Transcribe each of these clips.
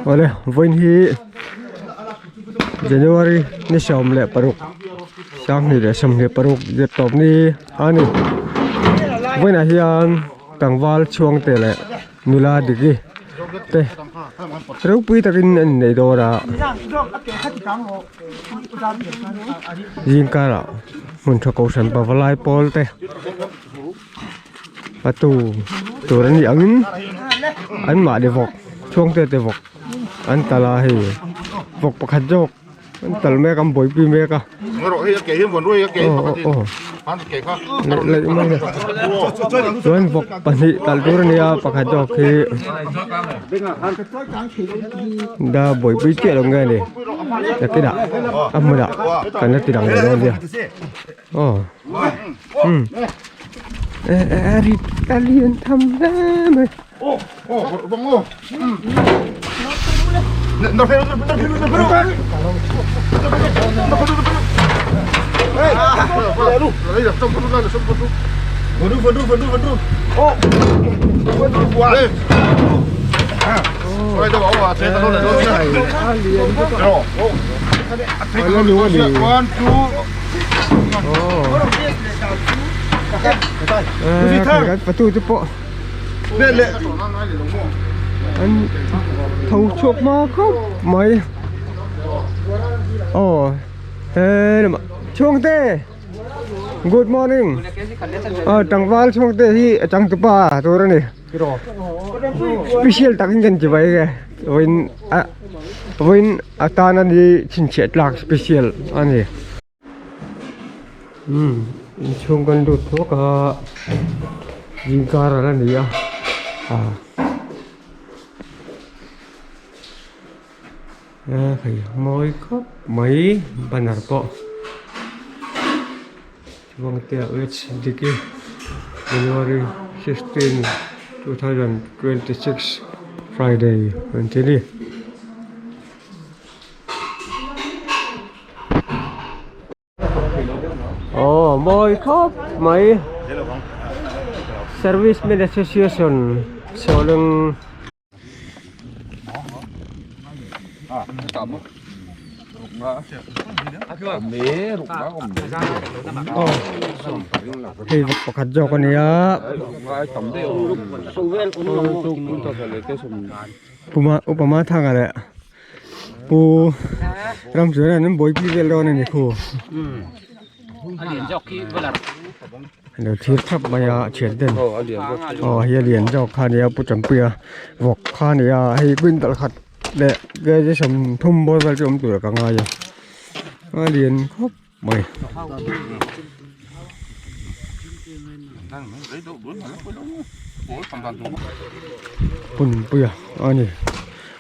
Awle vawiin hi January ni 16 2026 zir tawp ni a ni vawiinah hian tlangval chhuang te leh nula digi te ropui takin an innei dawn a zing karah hmun tha kohhran pavalai pawl te. A tu tur a nih angin an mahni vawk chhungte te vawk an tal a hei vawk pakhat zawk an tal mek a an buaipui mek a aw aw leh mai a chuan vawk pahnih talh tur a nia pakhat zawk hi da buaipui chiah lo nge ni nakinah a hmunah kan la ti lang leh dawn nia. Aw umm a rit a lian tham hle mai. Patu te pawh an tho chhuak hma khawp mai aw he lamah chhungte good morning aw tlangval chhungte hi a changtupa tur a ni. Special takin kan ti mai nge vawiin a vawiin atana ni chhinchhiah tlak special a ni. Umm inchhung kan lut thuak a zingkar a la ni a ah e hei mawi khawp mai banner pawh. Vangtea West Diki January 16 2026 Friday an ti ni. Aw mawi khawp mai Servicemen Association Sawleng. Hei vawk pakhat zawk a nia puma upa Mathanga leh pu Ramchuan an buaipui vel dawn a ni khu. Lo thlir thap mai a thian ten aw hei a lian zawk kha ania pu Champuia vawk kha a ni a hei quintal khat leh kg 30 bawr vel chu awm tur ah ka ngai a a lian khawp mai. Punpuia a ni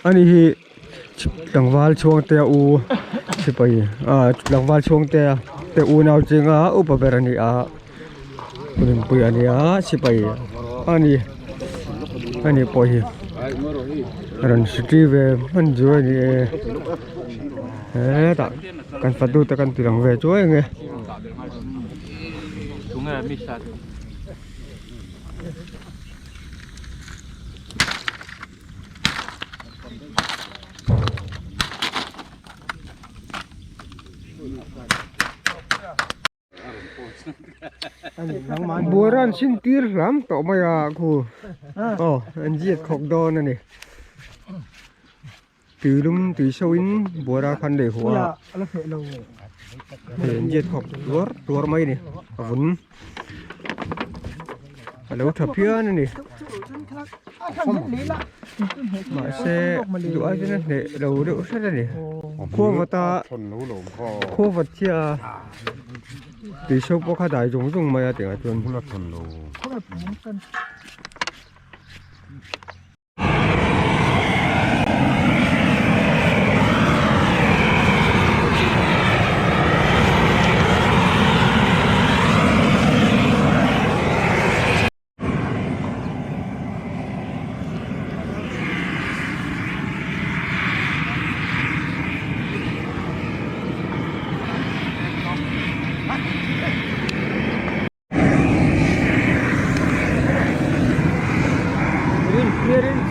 a ni hi. Tlangval chhuangte a u sipai ah tlangval chhuangte a te unau chinga upa ber a ni a rinpui a ni a sipai a ni a ni pawh hi rawn city ve hman chu a ni e hetah kan fatu te kan ti lang ve chuai ang e. Buara an sin tir hlam tawh mai a khu aw an ziat khawk dawn a ni tui lum tui so in buara khan lei huah a hei an ziat khawk tuar tuar mai a ni a vun. A lo tha phian a ni mahse duh ai chuan a hneh lo deuh hret a ni khua vawt a khua vawt chiah a tui so pawh kha dai zung zung mai a tih ah chuan.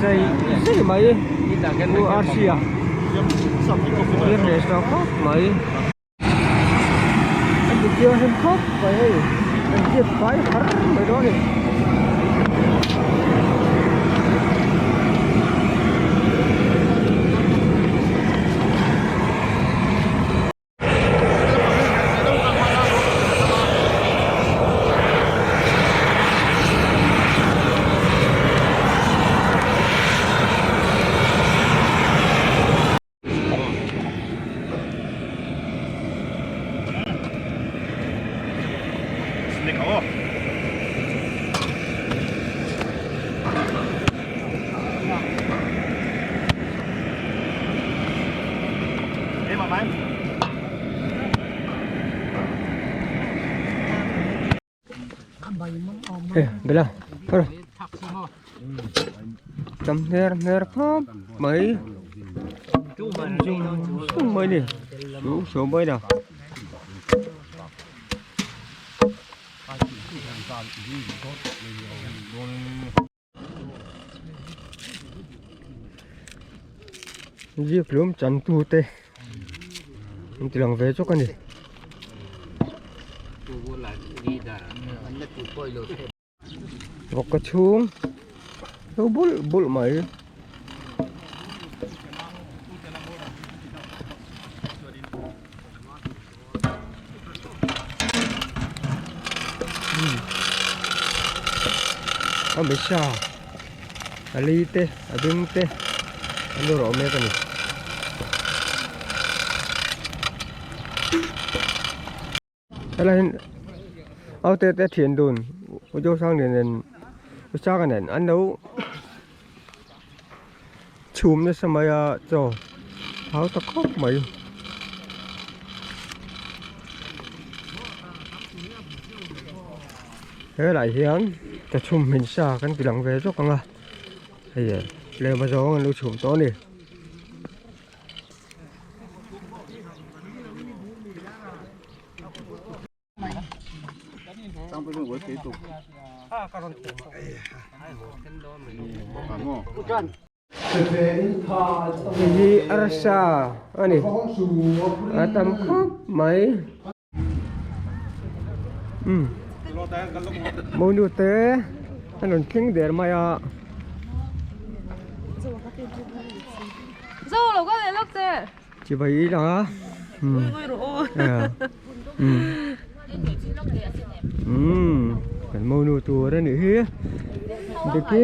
Zei zei mai u Arsia thlir leh tawh khawp mai. A ti thianghlim khawp mai hei an zip fai har mai dawn a ni. Bela tam hner hner khawp mai zum mai ni chu chu mai na. Zikhlum chantu te an ti lang ve chawk a ni. Vawk chhung lo bulh bulh mai. A misa a li te a ding te an lo rawh mek a ni. Helai hian aute te thian dun u Zosanglian nen u Sanga nen an lo chhum nasa mai a chaw hau ta khawp mai. Helai hian ka chhum hmin sa kan ti lang ve zawk ang a hei lehkha zawng an lo chhum tawh a ni. Hi arsa a ni a tam khawp mai umm monu te an rawn thleng der mai a. Chibai i lang a umm kan monu tur a nih hi Diki.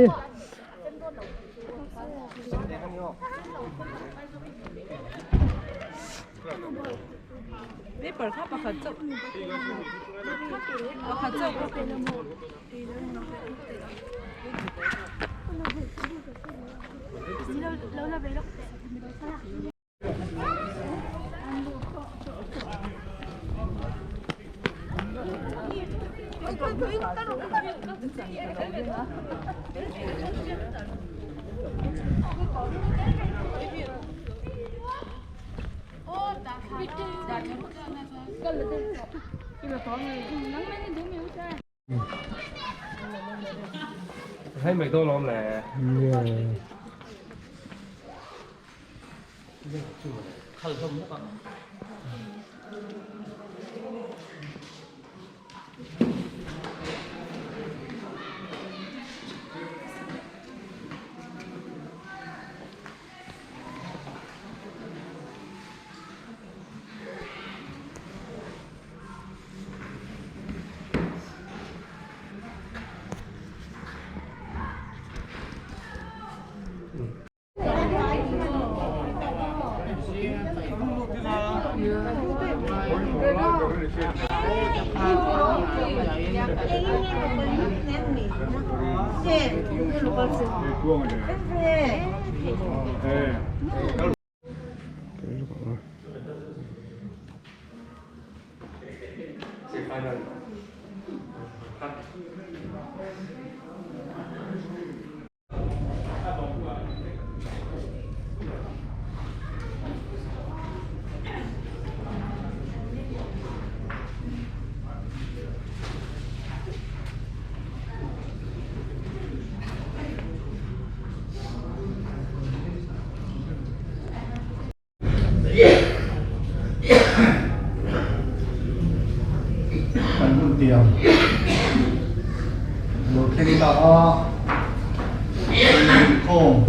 Inkhawm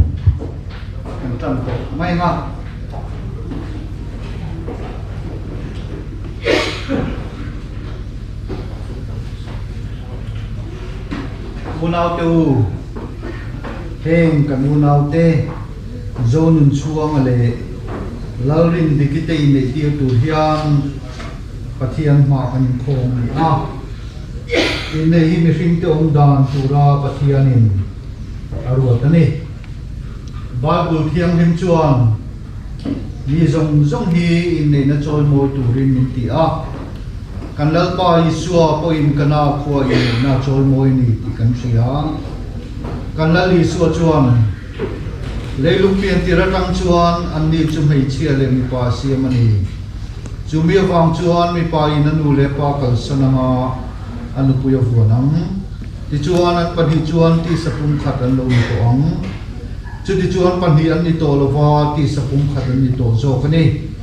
kan tan tawh mai ang a. Unaute u, heng kan unaute Zonunchhuanga leh Lalrindiki te inneihtir tur hian Pathian hma kan inkhawm a ni a. Inneih hi mihringte awm dan tura Pathianin a ruat a ni. Bible Thianghlim chuan mi zawng zawng hi inneihna chawimawi turin min ti a. Kan Lalpa Isua pawhin Kana khua inneihna chawimawi a ni tih kan hria. Kan Lal Isua chuan leilung piantir atang chuan anni chu hmeichhia leh mipa a siam a ni. Chumi avang chuan mipa in a nu leh pa kalsan anga a nupui a vuan ang. Tichuan an pahnih chuan tisa pumkhat an lo ni tawh ang. Chutichuan pahnih an ni tawh lova tisa pumkhat an ni tawh zawk a ni.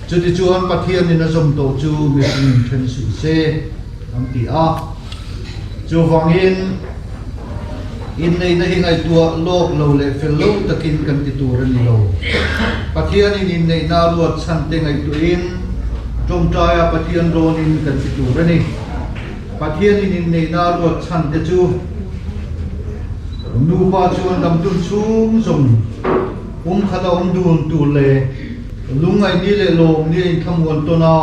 Chutichuan Pathianin a zawm tawh chu mihringin then suh se, an ti a. Chuvangin inneihna hi ngaihtuah lawk lo leh fel lo takin kan ti tur a ni lo. Pathianin inneihna a ruat chhan te ngaihtuahin tawngtaia Pathian rawnin kan ti tur a ni. Pathianin inneihna a ruat chhan te chu nupa chuan damdun chhung zawng pum khat a awm dun tur leh lungngaihni leh lawmni a inthlamuan tawn a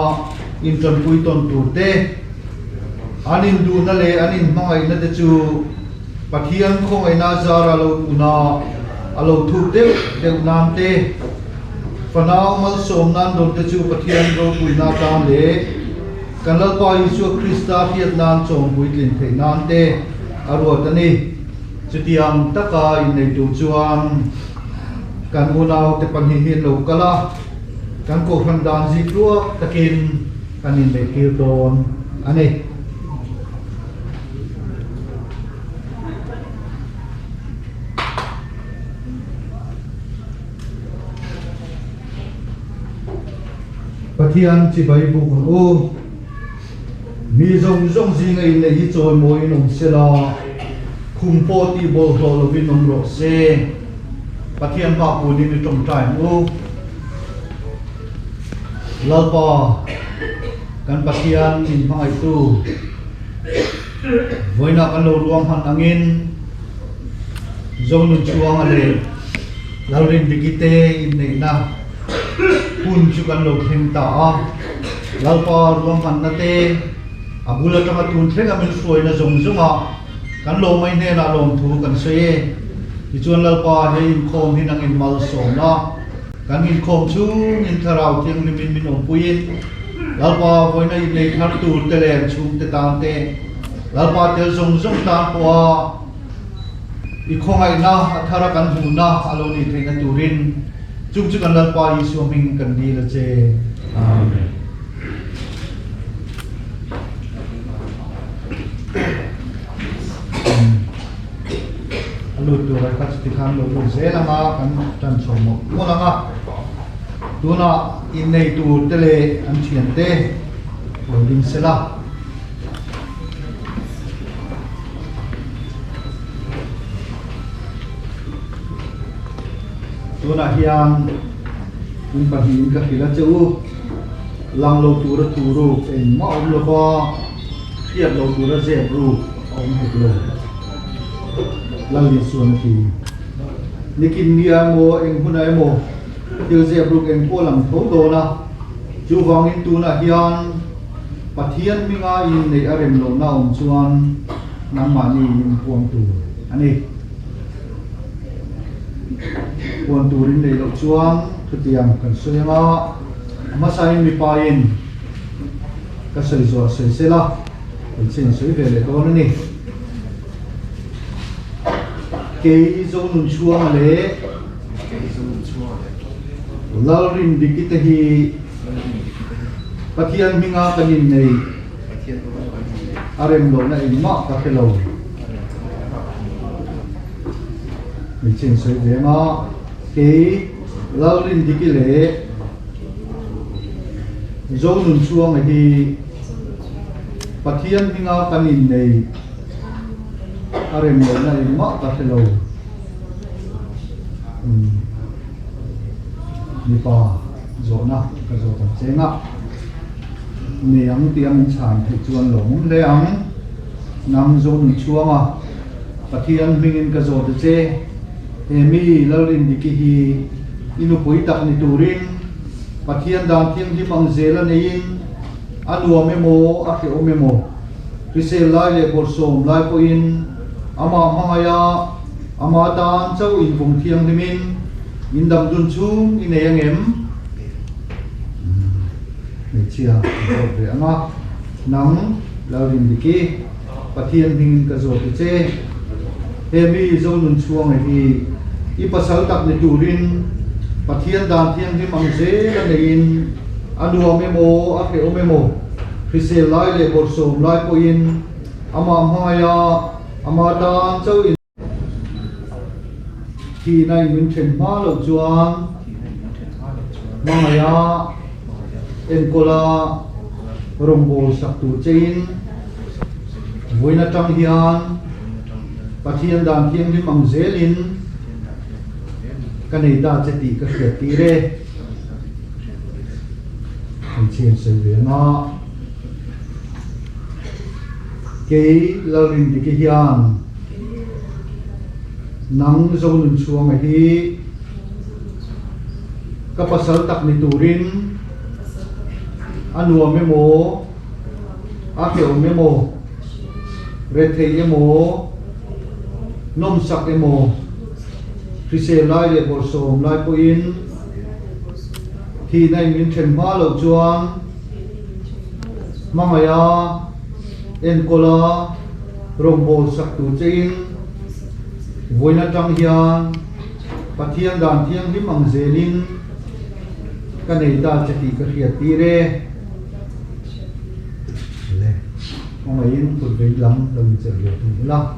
intanpui tawn tur te, an induhna leh an inhmangaihna te chu Pathian khawngaihna zara lo puna a lo thuk deuh deuh nan te, fanau malsawm nan dawn te chu Pathian ropuina atan leh Kan Lalpa Isua Krista hriat nan chawm puitlin theih nan te a ruat a ni. Chutiang taka innei tur chuan kan unaute pahnih hi an lo kal a, kan kohhran dan zik ruak takin kan inneihtir dawn a ni. Pathian chibai buk ang u. Mi zawng zawng zinga inneih hi chawimawiin awm se la, khum pawh tih bawlhhlawh lovin awm rawh se. Pathian hma kunin i tawngtai ang u. Lalpa, kan Pathian min hmangaihtu, vawiinah kan lo ruang hman angin Zonunchhuanga leh Lalrindiki te inneihna hun chu kan lo thleng ta a, Lalpa ruahmanna te a bul atanga tun thlenga min hruaina zawng zawnga kan lawmai hnenah lawmthu kan sawi e. Tichuan Lalpa he inkhawm hi nangin malsawm la, kan inkhawm chhungin Thlarau Thianghlimin min awmpuiin Lalpa vawiina innei thar tur te leh an chhungte tan te, Lalpa tel zawng zawng tan pawha I khawngaihna a thara kan hmuhna a lo nih theihna turin chung chu kan Lalpa Isua hming kan dil a che. Amen. A lut tur ai kha chuti khan lo lut zel anga kan tan chho mawlh mawlh anga tunah innei tur te leh an thiante lo ding sela. Tunah hian in pahnihin ka hrilh a che u, lang lo tura thu ruk engmah a awm lo va, hriat lo tura zep ruk a awm hek lo. Lalin chuan a ti. Nikin nia emaw eng hunah emaw thil zep ruk eng pawh a lang tho dawn a, chuvangin tunah hian Pathian hminga inneih a rem lohna awm chuan nangmahni in puang tur a ni. Puan tur in neih loh chuan thutiang kan sawi ang a, a hmasain mipain ka sawi zawh sawi sela hmeichhe in sawi ve leh dawn a ni. Kei Zonunchhuanga leh Lalrindiki te hi Pathian hminga kan innei a rem lohna engmah ka hre lo. Hmeichhe in sawi ve anga kei Lalrindiki leh Zonunchhuanga hi Pathian hminga kan innei a rem lohna engmah ka hre lo. Mipa zawhna ka zawt ang cheng a, nei ang tih a min chhan theih chuan lawmawm hle ang. Nang Zonun chhuanga Pathian hmingin ka zawt a che, he mi Lalrindiki hi i nupui tak ni turin Pathian dan thianghlim ang zel a neiin a nuam emaw a hrehawm emaw hrisel lai leh bawlhsawm lai pawhin amah hmangaih a, Ama tan chauh invawng thianghlimin in dam dun chhung i nei angem? Hmeichhia ka zawt ve ang a, nang Lalrindiki, Pathian hmingin ka zawt i che. He mi Zonun chhuanga hi i pasal tak ni turin Pathian dan thianghlim ang zel a neiin a nuam emaw a hrehawm emaw hrisel lai leh bawrhsawm lai pawhin amah hmangaih a, Ama tan chauh in thihna in min then hma loh chuan hmangaih a enkawl a rawngbâwl sak tur che in vawiin atang hian Pathian dan thianghlim ang zel in ka nei ta che tih ka hriat tir e. Hmeichhia in sawi ve ang a. Kei Lalrindiki hian nang Zonunchhuanga hi ka pasal tak ni turin a nuam emaw, a hrehawm emaw, rethei emaw, nawmsak emaw, hrisel lai leh bawlhsawm lai pawhin thihna in min then hma loh chuan Hmangaih a, enkawl a, rawngbâwl sak tur chein vawiin atang hian Pathian dan thianghlim ang zelin ka nei ta che tih ka hriat tir e. Le, hmangaihin kut vei lam lo incherh ve thung ula,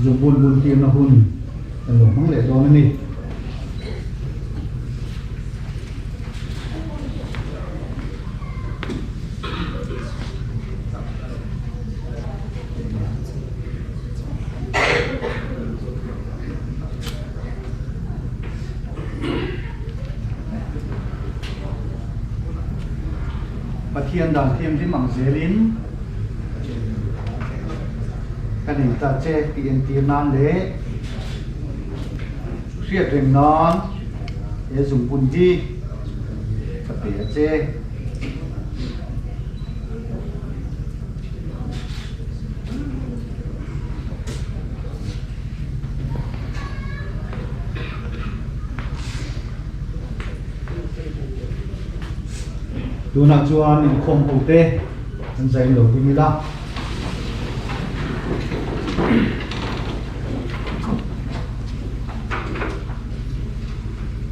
zungbun bun tirna hun kan lo hmang leh dawn a ni. Pathian dan thianghlim ang zelin ka nei ta che tih entir nan leh hriat reng nan he zungbun hi ka pe a che. Tunah chuan inkhawm ho te an zai lo ding ila.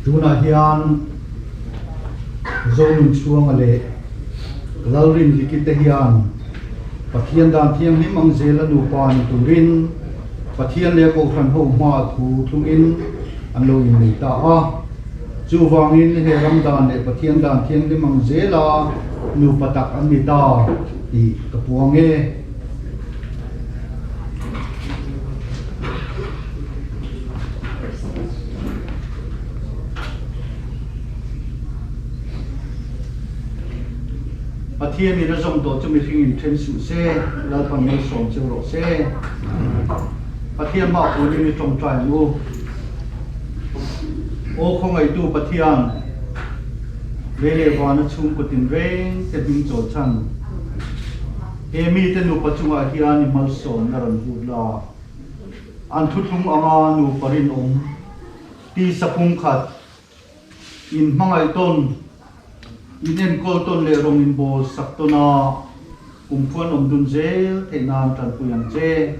Tunah hian Zonunchhuanga leh Lalrinliki te hian Pathian dan thianghlim ang zela nupa ni turin Pathian leh Kohhran ho hma thu thlungin an lo innei ta a. Chuvangin he ram dan leh Pathian dan thianghlim ang zela nupa tak an ni ta tih ka puang e. Pathian in a zawm tawh chu mihring in then suh se, Lalpan malsawm cheu rawh se. Pathian hma punin i tawngtai ang u. Aw khawngaihtu Pathian, lei leh vana chhungkaw tinreng te hming chawlchhan. He mite nupa chungah hian i malsawmna rawn lut la. An thuthlung anga nupa rinawm tisa pumkhat, in hmangaih tawn, in enkawl tawn leh rawng in bawl sak tawn a, kumkhuan awm dun zel theih nan tanpui ang che.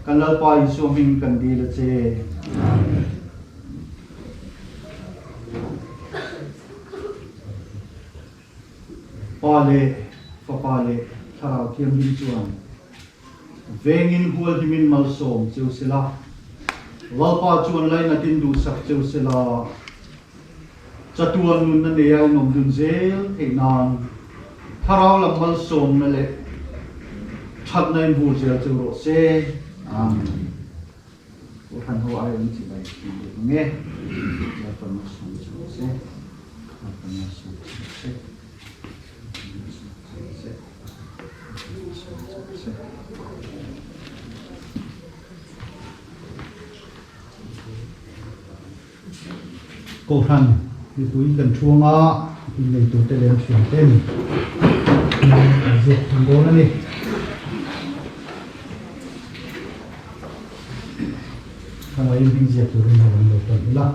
Kan Lalpa Isua hming kan dil a che. Amen. Pa leh Fapa leh Thlarau Thianghlim chuan vengin hualhimin malsawm cheu sela, Lalpa chuan lainatin duhsak cheu sela, chatuan nunna neia in awm dun zel theih nan Thlarau lam malsawmna leh thatna in vur zel cheu rawh se. Amen. Kohhran ho aiawm chibai kan buk ang e. Lalpa malsawm che rawh se. Lalpa malsawm che rawh se. Lalpa malsawm che rawh se. Lalpa malsawm che rawh se. Kohhran mipui kan thuang a, innei turte leh an thianten an ziak thung dawn a ni. Khawngaihin hming ziak turin ho an lo tawn ila.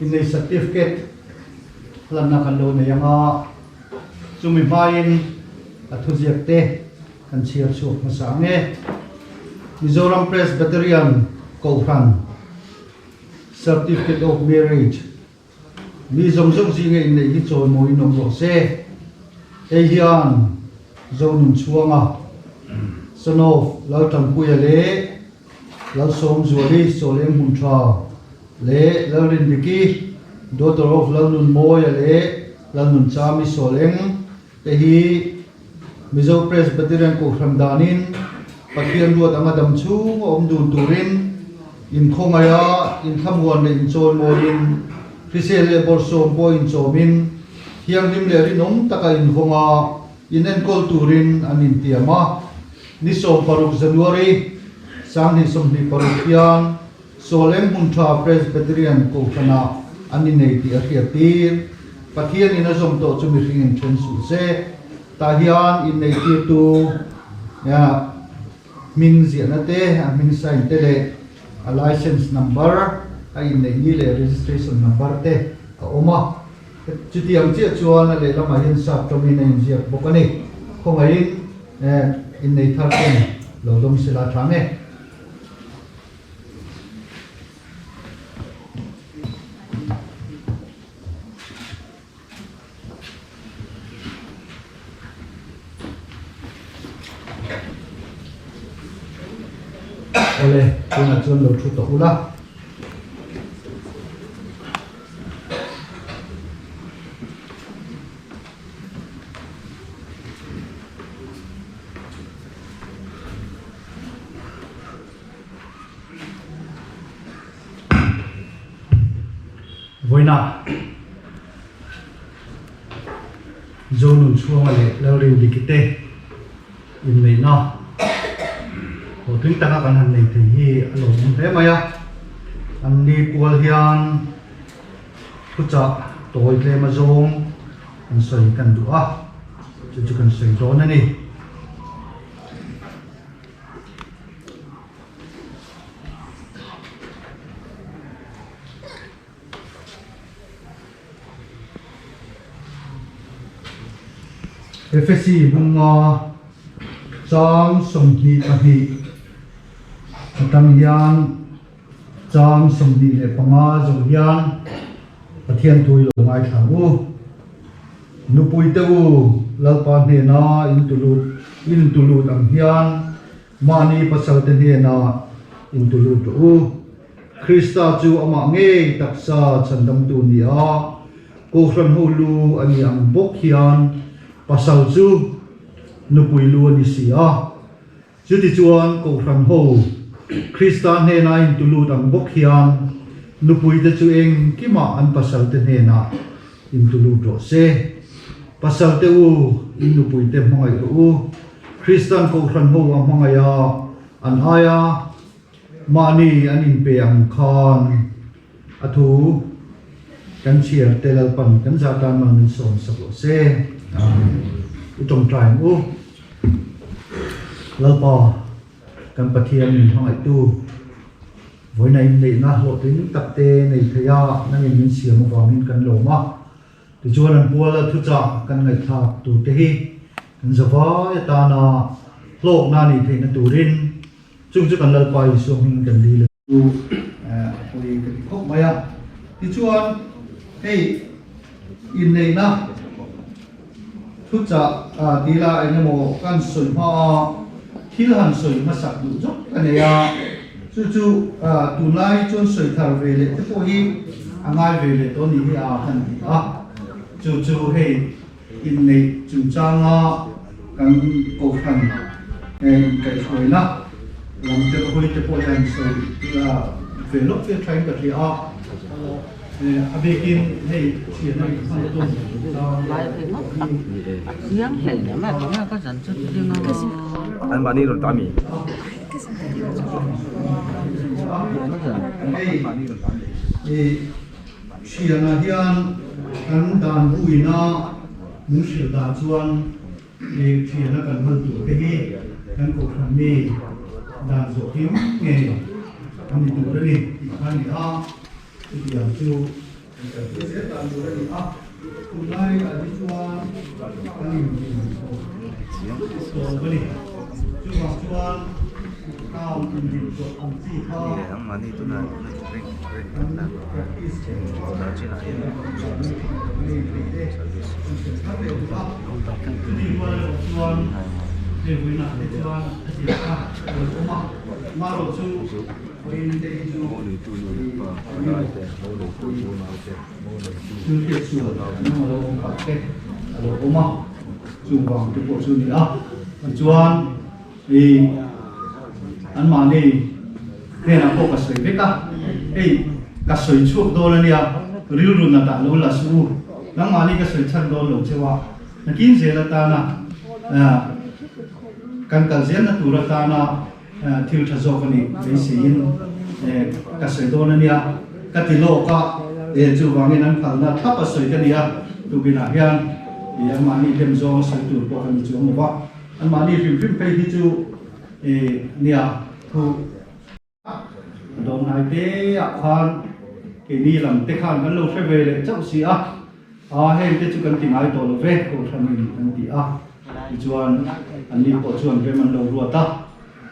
Innei certificate hlanna kan lo nei ang a, chumi hmain a thuziak te kan chhiar chhuak hmasa ang e. Mizoram Presbyterian Kohhran Certificate of Marriage Mi zawng zawng zinga inneih hi chawimawiin awm rawh se. Hei hian Zonunchhuanga, son of Laltanpuia leh Lalsawmzuali Sawleng Hmuntha leh Lalrindiki, daughter of Lalnunmawia leh Lalnunchami Sawleng te hi Mizo Presbyterian Kohhran danin Pathian ruat anga dam chhung a awm dun turin inkhawngaih a, inthlamuan leh inchawimawiin, hrisel leh bawrhsawm pawh inchawmin, thianghlim leh rinawm taka invawng a, inenkawl turin an intiam a. Ni 16 January, 2026 hian Sawleng hmun tha Presbyterian Kohhranah an inei tih a hriat tir. Pathianin a zawm tawh chu mihring in then suh se. Tah hian inneitirtu hming ziahna te, a hming sign te leh a license number, a inneih ni leh registration number te a awm a. Chutiang chiah chuan a lehlamah hian sap tawngin a inziak bawk a ni. Khawngaihin innei thar ten lo dawm sela tha nge. Awle, tunah chuan lo thu tawh ula. Vawiina Zonunchhuanga leh Lalrindiki te inneihna hlawhtling taka kan han nei thei hi a lawmawm hle mai a, an ni kual hian thuchah tawi tlem azawng an sawi kan duh a, chu chu kan sawi dawn a ni. Efesi bunga chang 22 atang hian chang 25 zawh hian Pathian thu i lo ngaithla ang u. Nupui te u, Lalpa hnena in tulut in tulut ang hian. Mahni pasalte hnenah intulut rawh u. Krista chu amah ngei taksa chhandamtu ni a, Kohhran ho lu a ni ang bawk hian pasal chu nupui lu a ni si a. Chutichuan Kohhran ho Krista hnena intulut ang bawk hian nupuite chu engkimah an pasalte hnenah intulut rawh se. Pasalte u, in nupuite hmangaih rawh u. Kristan Kohhran ho a hmangaih a, an aia mahni an inpe ang khan a thu kan chhiar te Lalpan kan zah tan mal min sawm sak rawh se. Amen. I tawngtai ang u. Lalpa, kan Pathian min hmangaihtu, vawiina inneihna hlawhtling tak te nei thei a, nangin min siam avangin kan lawm a. Tichuan an puala thuchah kan ngaihthlak tur te hi kan zavai atana hlawkna a nih theihna turin chung chu kan Lalpa Isua hming kan dil a. Chu a pawi ka ti khawp mai a. Tichuan hei inneihna thuchah tila eng emaw kan sawi hma a, thil han sawi hmasak duh zawk ka nei a, chu chu tunlai chuan sawi thar ve leh te pawh hi a ngai ve leh tawh ni hi a han ti a, chu chu hei inneih chungchanga kan kohhran inkaihhruaina lam te hawi te pawh hian sawi ve lawk ve thain ka hria a. A bikin hei thian a inhman tum Hei thianah hian kan dan buina min hrilh dan chuan thiana kan hman tur te hi kan kohhran mi dan zawh him ngei a ni tur a ni tih kha a ni a. Chutiang chu kan kalpui zel dan tur a ni a, tunlai ah hi chuan kan inhmun tawh tawp a ni. Chuvang chuan town inrin tawh ang chi kha kan practice thei tawh a, nei thei te kan hre thar leh duh a. Chutih rual erawh chuan hei vawiinah te chuan hetiang kha a lo awm a, marawh chu Chuvang te pawh chu a ni a, tichuan ih anmahni hnenah pawh ka sawi vek a, hei ka sawi chhuak dawn a nia, rilru nat ah lo la suh u, nangmahni ka sawi chhan dawn lo cheu a, nakin zel atana kan kal zelna tur atana. Thil tha zawk a nih beiseiin ka sawi dawn a nia, ka ti lawk a, chuvangin an phalna thlap a sawi ka ni a, tukinah hian anmahni dem zawng a sawi tur pawh ka ni chuang lo va, anmahni hrim hrim phei hi chu nia thu dawn ngai te ah khan keini lam te khan kan lo hre ve leh chauh si a, heng te chu kan ti ngai tawh lo ve, Kohhranin kan ti a. Tichuan, anni pawh chuan rem an lo ruat a,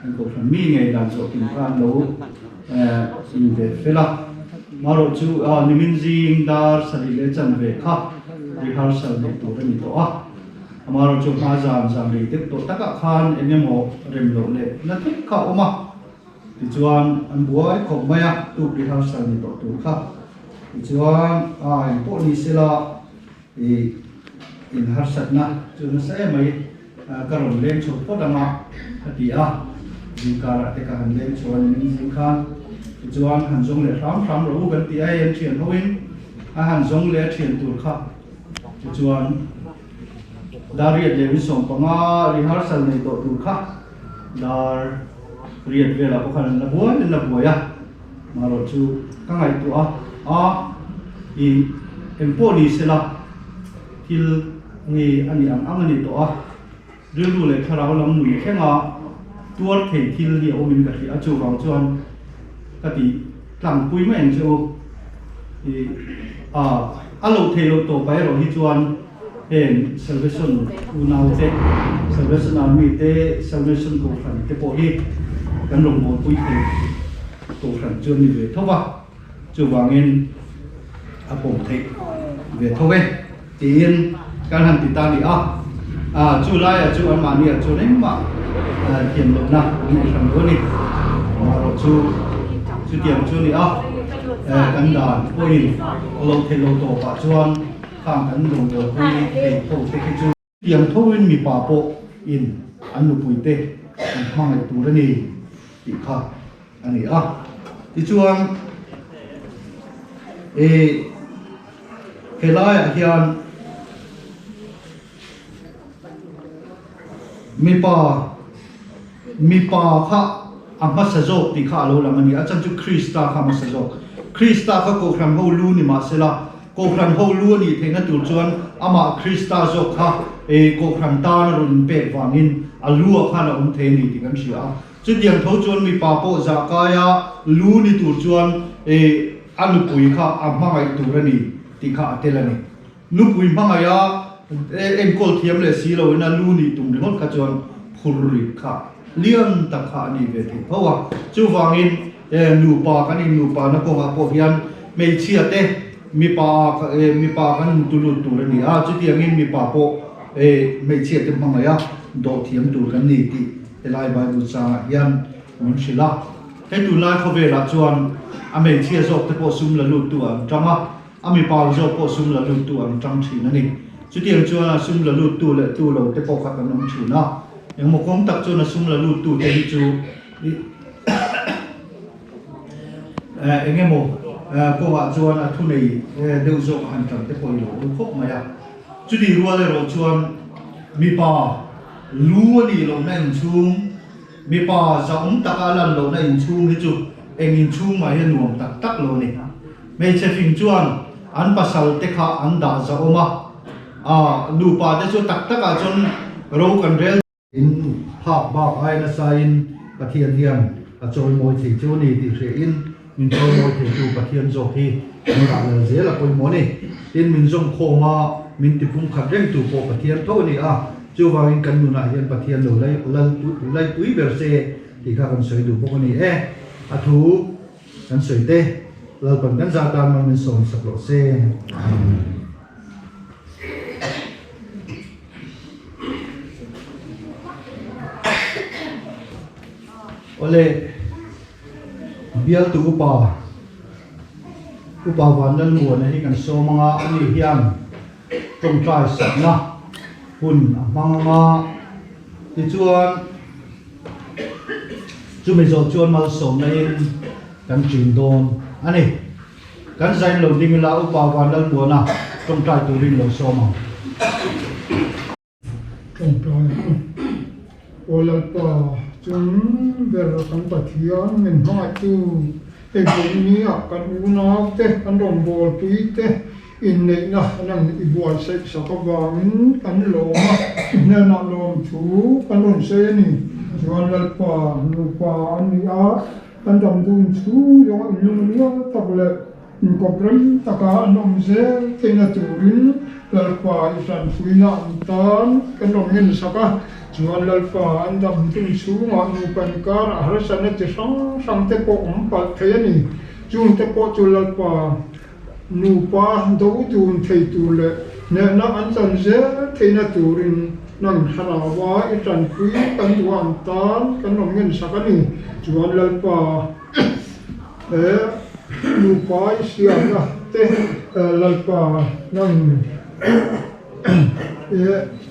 an kohhran mi ngei dan zawh kim kha an lo in ve fel a. Marawh chu nimin zing dar sarih leh chanve kha rehearsal neih tur a ni tawh a. Amarawh chu hma zan zan rei deuh tawh takah khan eng emaw rem loh leh na thut kha a awm a. Tichuan, an buai khawp mai a, tuk rehearsal ni tawh tur kha. Tichuan, eng pawh ni sela, I inharsatna chu nasa em mai, ka rawn leng chho phawt ang a, a ti a. Zingkarah te ka han leng chho a ni min zing khan. Tichuan han zawng leh hram hram rawh u kan ti a, hei an thian hoin a han zawng leh a thian tur kha. Tichuan dar riat leh min 15 rehearsal nei tawh tur kha dar riat velah pawh khan an la buai an la buai a. Marawh chu ka ngaihtuah a, a i engpawh ni sela thil nge a nih ang ang a ni tawh a, rilru leh thlarau lam nun thlenga tuar thei thil hi a awmin ka hria a, chuvang chuan ka ti tlangpui mai ang che u. I a a loh theih loh tawpah erawh hi chuan heng Salvation unau te, Salvation Army te, Salvation Kohhran te pawh hi kan rawngbawlpui thei Kohhran chu an ni ve tho va, chuvangin a pawm theih ve tho e tiin kan han ti ta ni a. Chu laiah chu anmahniah chuan engmah Thiam lohna an nei hran lo a ni. Amaherawh chu chutiang chu a ni a, kan dan pawhin a lo theih lo tawpah chuan khang kan rawngbawlpui thei ho te khi chu tiang thoin mipa pawh in an nupui te an hmangaih tur a ni tih kha a ni a. Tichuan ih helaiah hian. Mipa, mipa kha a hmasa zawk tih kha a lo lang a ni. A chan chu Krista kha a hmasa zawk. Krista kha Kohhran ho lu ni mah sela, Kohhran ho lu a nih theihna tur chuan amah Krista zawk kha Kohhran tan a rawn inpek vangin a lu ah khan a awm thei a ni tih kan hria a. Chutiang tho chuan mipa pawh zahkaia lu ni tur chuan a nupui kha a hmangaih tur a ni tih kha a tel a ni. Nupui hmangaiha enkawl thiam leh si loin a lu nih tum ringawt kha chuan phur rit kha lian tak kha a ni ve thei tho a. Chuvangin nupa kan innupa na kawngah pawh hian hmeichhia te mipa mipa kan intulut tur a ni a, chutiangin mipa pawh hmeichhia te hmangaiha dawh thiam tur kan ni tih helai Bible changah hian min hrilh a. Hei tunlai khawvelah chuan a hmeichhia zawk te pawh sum la luttu an tang a. A mipa zawk pawh sum la luttu an tang thin a ni. Chutiang chuan a sum la luttu leh tu lo te pawh kha kan awm thin a. Engmaw kawng tak chuan a sum la luttu te hi chu eng emaw kawngah chuan a thunei deuh zawk a han tan te pawh i lo awm khawp mai a. Chutih rual erawh chuan mipa lu a nih lohna inchhung, mipa zahawm taka a lan lohna inchhung hi chu eng inchhung mah hi a nuam tak tak lo a ni. Hmeichhe fing chuan an pasal te kha an dah zahawm a, aa nupa te chu tak takah chuan ro kan rel. In phak bak ai nasain Pathian hian a chawimawi thei chu ni tih hriain min chawimawi theitu Pathian zawk hi min dah lal zel a pawimawh a ni. Tin, min zawm khawm a, min tipum khat rengtu pawh Pathian tho a ni a, chuvangin kan nunah hian Pathian lo laipui ber se tih kha kan sawi duh bawk a ni e. A thu. Kan sawi te, Lalpan kan zah tan mal min sawm sak loh se. Amen. Awle, bialtu upa, Upa Vanlalmuana hi kan sawm anga ani hian tawngtai sakna hun a hmang anga tichuan Chumi zawh chuan malsawmna in kan ṭin dawn a ni. Kan zain lo ding ila Upa Vanlalmuana tawngtai turin lo sawm ang. Tawngtai ang. Aw Lalpa, chung ber kan Pathian min hmangaihtu engvawihnia kan unaute, kan rawngbawlpuite Inneihna nang i buatsaih sak avangin kan lawm a, i hnenah lawmthu kan rawn sawi a ni. Chuan Lalpa nupa an ni a, kan dam dun chhung zawnga inlungrual tak leh inkawp rem taka an awm zel theihna turin Lalpa i tanpuina an tan kan rawn ngensak a. Chuan Lalpa an dam dun chhungah nupa inkarah harsatna chi hrang hrang te pawh awm palh thei a ni. Chungte pawh chu Lalpa Nupa do dun thei tur leh hnehna an chan zel theihna turin nang thlaraua i tanpui kan duh ang tan kan rawn ngensak a ni. Chuan Lalpa he nupa i siamna te Lalpa nang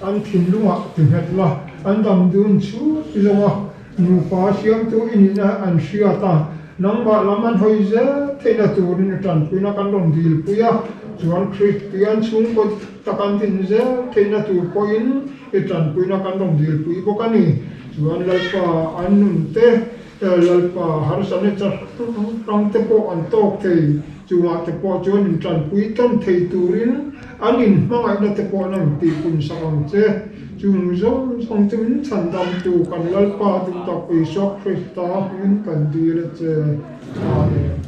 an thinlungah ti nghet la, an dam dun chhut zawng a, nupa siamtu i nihna an hriat a. Nangmah lam an hawi zel theihna turin i tanpuina kan rawn dilpui a, chuan Kristian chhungkaw tak an din zel theihna tur pawhin i tanpuina kan rawn dilpui bawk a ni. Chuan Lalpa an nun te, Lalpa harsatna cha hrang te pawh an tawk thei, chungah te pawh chuan in tanpui tan thei turin an inhmangaihna te pawh nang tihpun sak ang che. Chung zawng zawng chu min chhandamtu kan Lalpa duhtak Isua Krista hmingin kan dil a che. Amen.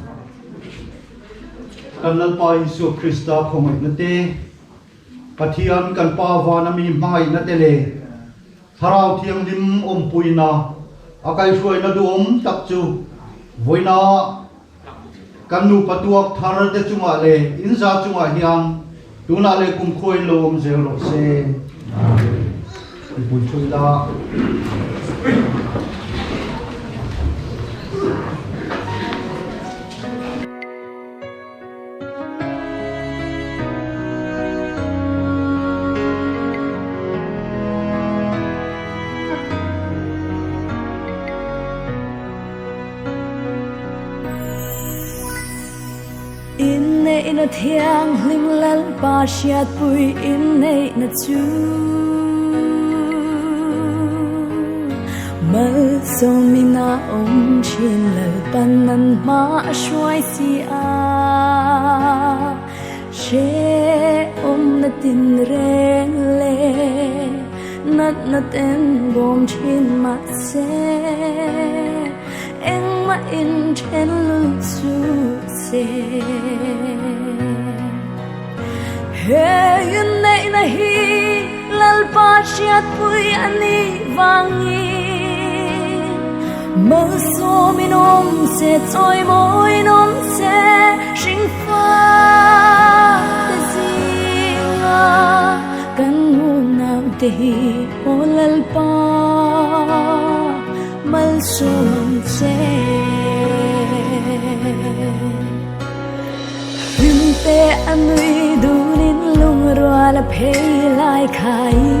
Kan Lalpa Isua Krista khawngaihna te, Pathian kan Pa vana mi hmangaihna te leh Thlarau Thianghlim awmpuina a kaihhruaina duhawm tak chu vawiina kan nupa tuak thar te chungah leh inza chungah hian tunah leh kumkhuain lo awm zel rawh se. Amen. Mipui thu ila. Inneihna thianghlim Lalpa hriatpui inneihna chu Malsawmin a awm thin Lalpan an hma a hruai si a Hrehawmna tinreng leh natna ten bawm thin mahse Engmah in then lul suh se. He inneihna hi Lalpa hriatpui a nih vangin malsawmin awm se, chawimawiin awm se, hringfa te zinga kan unaute hi aw Lalpa. Malsawm che. Hlimte a nui dunin lungrual a phei lai khaiin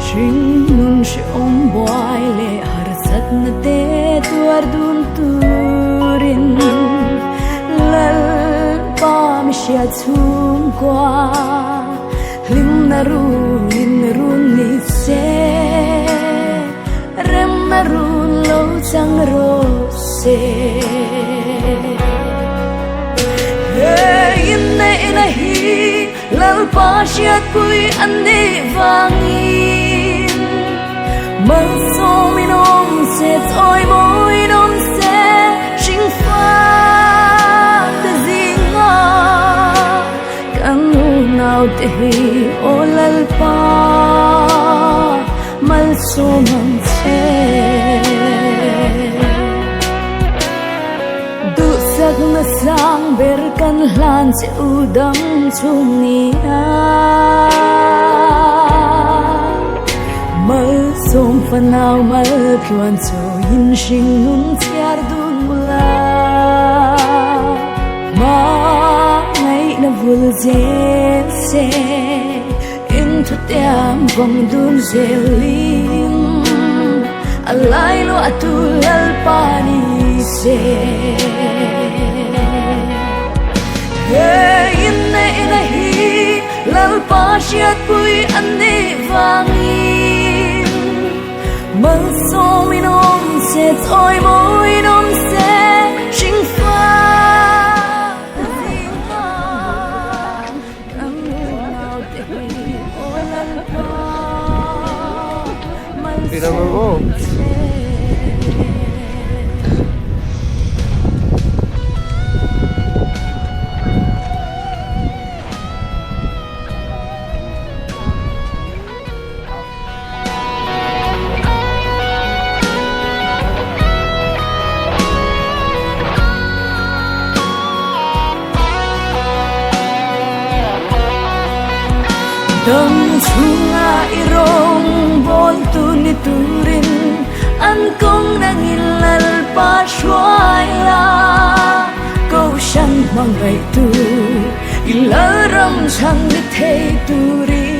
Hringnun hrehawm buai leh harsatna te tuar dun turin Lalpa mi hriat chhungkua Hlimna run in run ni se, remna run lo chang rawh se. He inneihna hi Lalpa hriatpui a nih vangin malsawmin awm se, chawimawiin awm se, hringfa te zinga. Kan unaute hi aw Lalpa malsawm ang che. Duhsakna sang ber kan hlan che u dam chhung nia. Malsawm fanau mal tluan chawiin hringnun chhiar dun mula. Hmangaihna vul zel se, in thutiam vawng dun zelin a lai luah tu Lalpa ni se. He inneihna hi Lalpa hriatpui a nih vangin Malsawmin awm se, chawimawiin awm se, hringfa zinga kan unaute hi aw Lalpa malsawm che. Dam chhunga i rawngbawl tu ni turin an kawng nangin Lalpa hruai la, Kohhran hmangaih tu i Lalram chhan ni thei turin.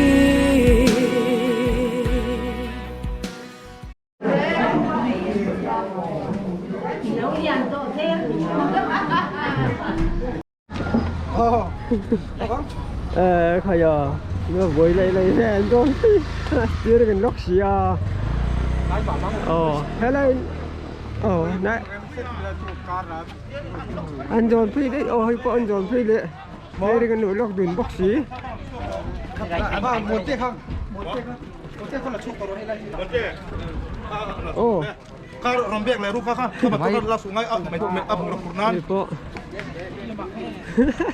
Ờ khai à nó vui lại lại nè con chưa được lóc xì à ờ thế này ờ nè anh dọn phi đấy ôi có anh dọn phi đấy đây cái nỗi lóc đùn bóc xí ồ pawh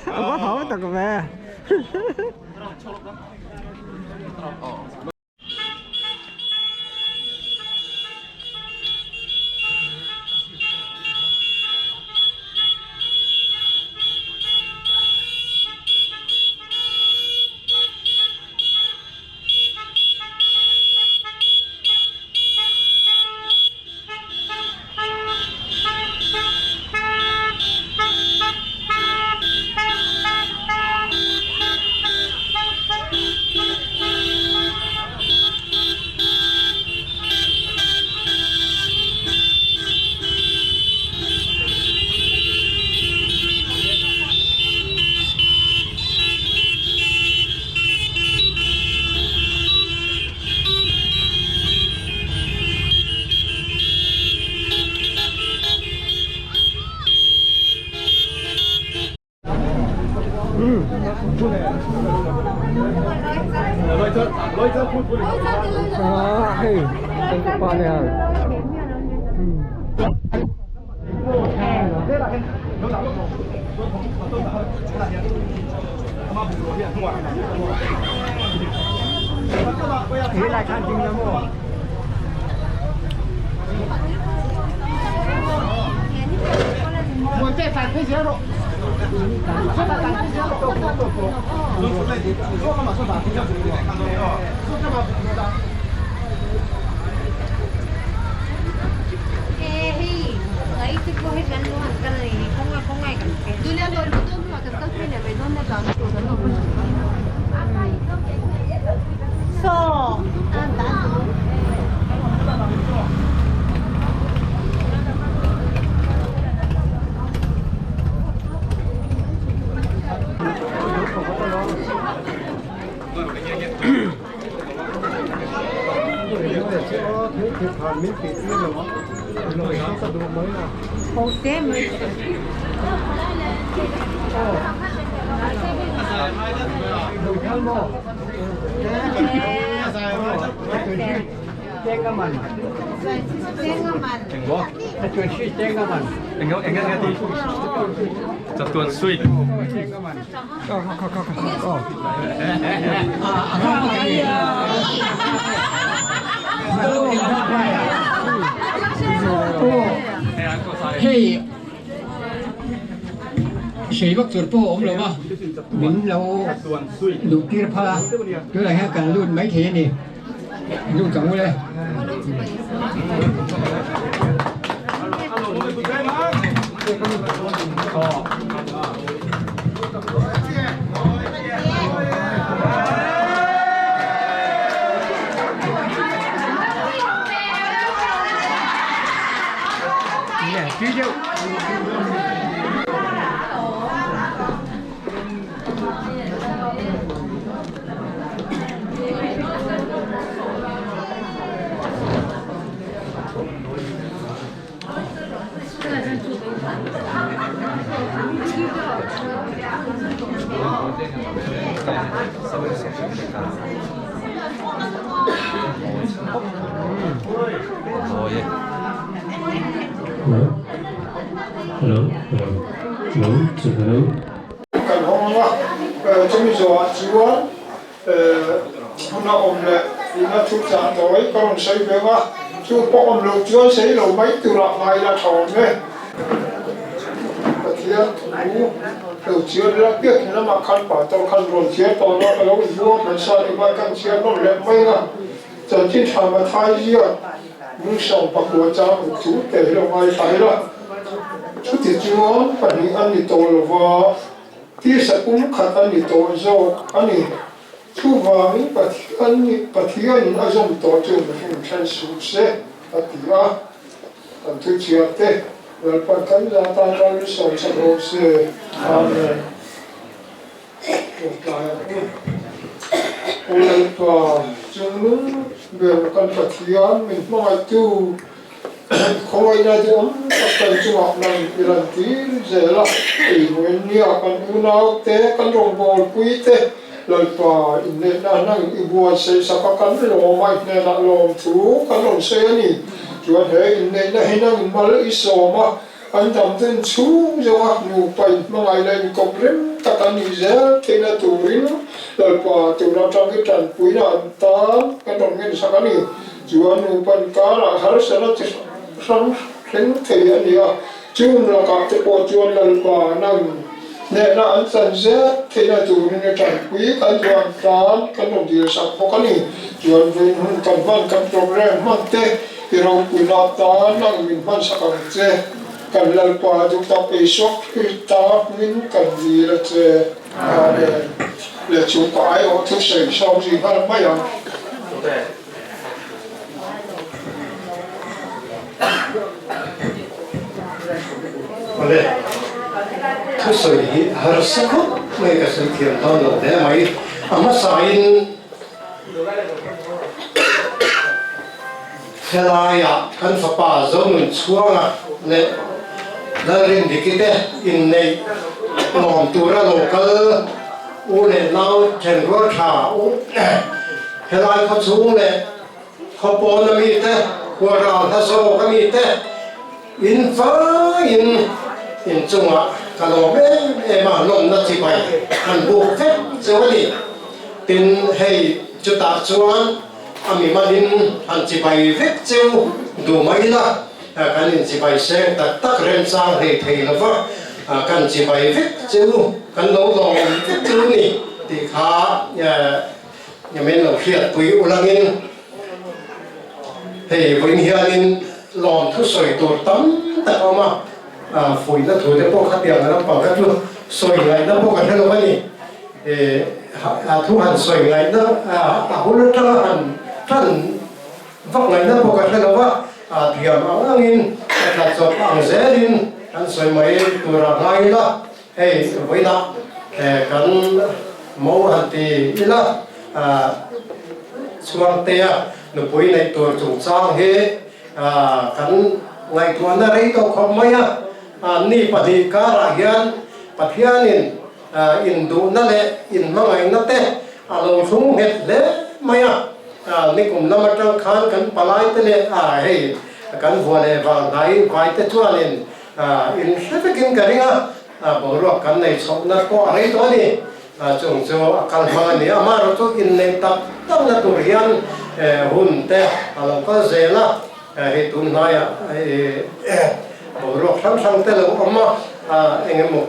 a va hau tak ve. Ah hei kan tupa nen. Hei sei vak tur pawh a awm lo va, min lo luh tir phal a, tunah hian kan lut mai thei a ni, lut ang ule. Kan hawng a, chumi zawhah chuan hmun a awm leh ina thu chah tawi ka rawn sawi ve ang a, chu pawh awm loh chuan sawi lo mai turah ngai la tha awm e. Pathian thu lo chhiar ila biakin lamah khan pastor khan rawn chhiar tawh lo a, ka lo inbuang hmansa ni mai khan chhiar nawm leh mai ang a, chanchin tha Mathai ziak 19 chang ruk chu te hi lo ngaithla ila, chuti chuan pahnih an ni tawh lova. Tisa pum khat a ni tawh zawk a ni. Chuvangin Pathian nih Pathianin a zawm tawh chu mihring then suh se, a ti a. Kan thuchhiah te Lalpan kan za tan ral i sawi chak rawh se. Amen. Tawngtai ang u. Aw Lalpa, chungnung ber kan Pathian min hmangaihtu, Khawngaihna duhawm tak kan chungah nang i lan tir zel a, eiruin nia kan unau te, kan rawngbawlpui te, Lalpa inneihna nang i buatsaih sak a kan lawm a, i hnenah lawm thu kan rawn sawi a ni. Chuan he inneihna hi nang in mal i sawm a, an damdun chhung zawnga nupa in hmangaih leh inkawp rem tak an nih zel theihna turin Lalpa tun atang i tanpuina an tan kan rawn ngensak a ni. Chuan nupa inkarah harsatna chi hrang thleng thei a ni a, chung lakah te pawh chuan Lalpa nang hnehna an chan zet theihna turin i tanpui kan duh ang tan kan rawn dil sak bawk a ni. Chuan vawiin hun kan hman kan programme hman te i ropuina atan nang min hman sak ang che. Kan Lalpa duh tak eisuak Krista hming kan dil a che. Amen. Le chu ka aiawh thusawi sawm zui nghal mai ang. Awle, thusawi hi harsa khawp mai ka sawi thiam dawn lo hle mai. A hmasain helaiah kan fapa Zonun Chhuanga leh Lalrindiki te inneih lawm tura lo kal. U leh nau thenrual tha u helai khaw chhung leh khaw pawn a mite, khua ral hla zawk a mite in faiin inchungah ka lawm em em a, lawmna chibai kan buk vek cheu a ni. Tin, hei chutah chuan a mimalin han chibai vek cheu duh mai ila. Kan inchibai seng tak tak remchang hlei thei lo va, kan chibai vek che u, kan lo lawm vek che u ni tih kha min lo hriatpui ulangin hei vawiin hianin lawm thusawi tur tam tak a awm a, fuihna thu te pawh khatiang lampang kha chu sawi ngaihna pawh ka hre lo a ni. Thu han sawi ngaihna a hun atanga han tan Vak ngaihna pawh ka hre lo va, thiam ang angin ka tla chawp ang zelin kan sawi mai tur a ngai ila, hei vawiinah kan mo han ti ila, Chhuangtea nupui neih tur chungchang hi kan ngaihtuahna rei tawh khawp mai a, ni pahnih karah hian Pathianin Induhna leh inhmangaihna te a lo thlung nghet hle mai a, nikum lam atang khan kan palai te leh a hei kan vua leh vang hnai vai te chuanin in hre vekin ka ring a, boruak kan nei chhohna pawh a rei tawh a ni. Chung chu a kal hmang a ni. Amaherawh chu inneih tak takna tur hian hun te a lo kal zel a. Hei tun hnaiah boruak hrang hrang te lo awm a, eng emaw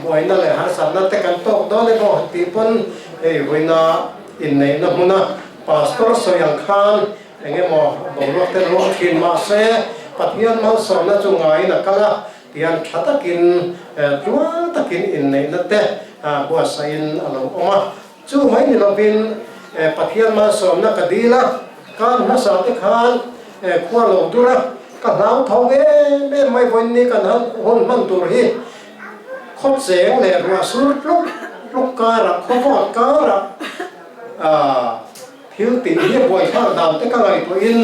buaina leh harsatna te kan tawk dawn emaw tih pawn hei vawiina inneihna hmuna pastor sawi ang khan eng emaw boruak te lo awm thin mahse Pathian malsawmna chu ngaiin a kal a, tian tha takin tluang takin inneihna te buatsaihin a lo awm a. Chu mai ni lovin Pathian malsawmna ka dil a, kan hmasa te khan khua lo dur a, ka hlauthawng em em mai vawiin ni kan hun hman tur hi khawp cheng leh ruah sur tluk tluk karah khawvawt karah thil tih hi buaithlak dan te ka ngaihtuahin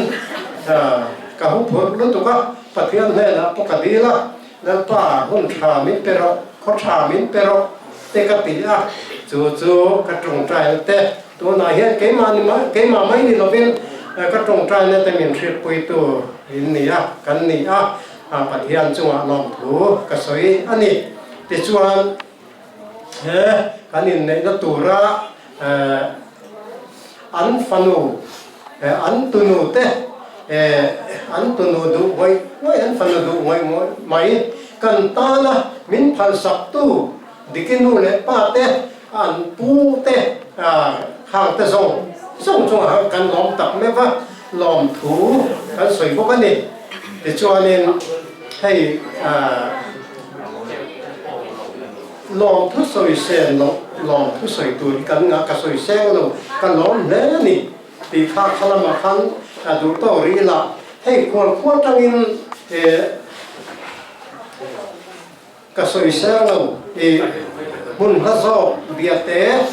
ka huphurh lutuk a, Pathian hnenah pawh ka dil a, Lalpa hun tha min pe rawh, khaw tha min pe rawh te ka ti a, chu chu ka tawngtaina te tunah hian keimah ni mai keimah mai ni lovin ka tawngtaina te min hriatpuitu in ni a, kan ni a, Pathian chungah lawmthu ka sawi a ni. Tichuan he kan inneihna tura an fanu an tunu te an tunu duh ngawih ngawih an fanu duh ngawih ngawih mai kan tana min phalsak tu Diki nu leh pa te an pu te khang te zawng zawng chungah kan lawm tak meuh va lawmthu kan sawi bawk a ni. Tichuanin hei Lawm thu sawi sen loh, lawm thu sawi tur hi kan ngah, ka sawi seng lo, ka lawm hle a ni tih kha kha lamah khan a duh tawk rih ila, hei khual khual tangin ka sawi seng lo i hmun hla zawk biate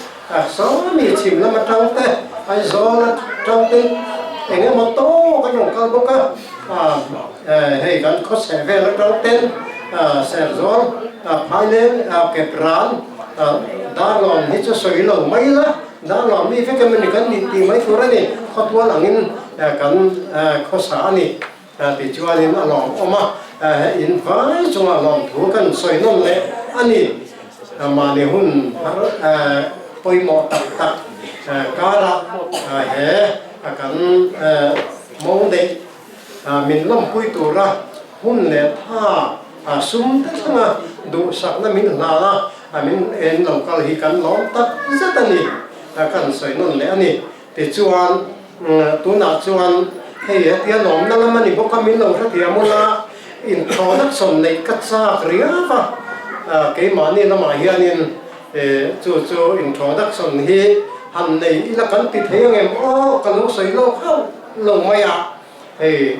sawmi chhim lam atang te Aizawl atang te eng emaw tawk an rawn kal bawk a, hei kan khawchheh vel atang ten Serzawl Phaileng Kepran Darlawn hi chu sawi lo mai ila, Darlawn mi vek emaw ni kan nih tih mai tur a ni, khawtual angin kan khawsa a ni tichuanin a lawmawm a, in vai chunga lawmthu kan sawi nawn leh a ni. Mahni hun har pawimawh tak tak karah he kan mo neih min lawmpui tura hun leh tha sum te thlenga duhsakna min hlan a, min en lo kal hi kan lawm tak zet a ni, kan sawi nawn leh a ni. Tichuan, tunah chuan hei hetia lawmna lam a ni bawk a, min lo hrethiam ula, inthawhna neih ka chak riau a, keimahni lamah hianin chu chu introduction hi han nei ila kan ti thei ang em aw, ka lo sawi lawk hauh lo mai a, hei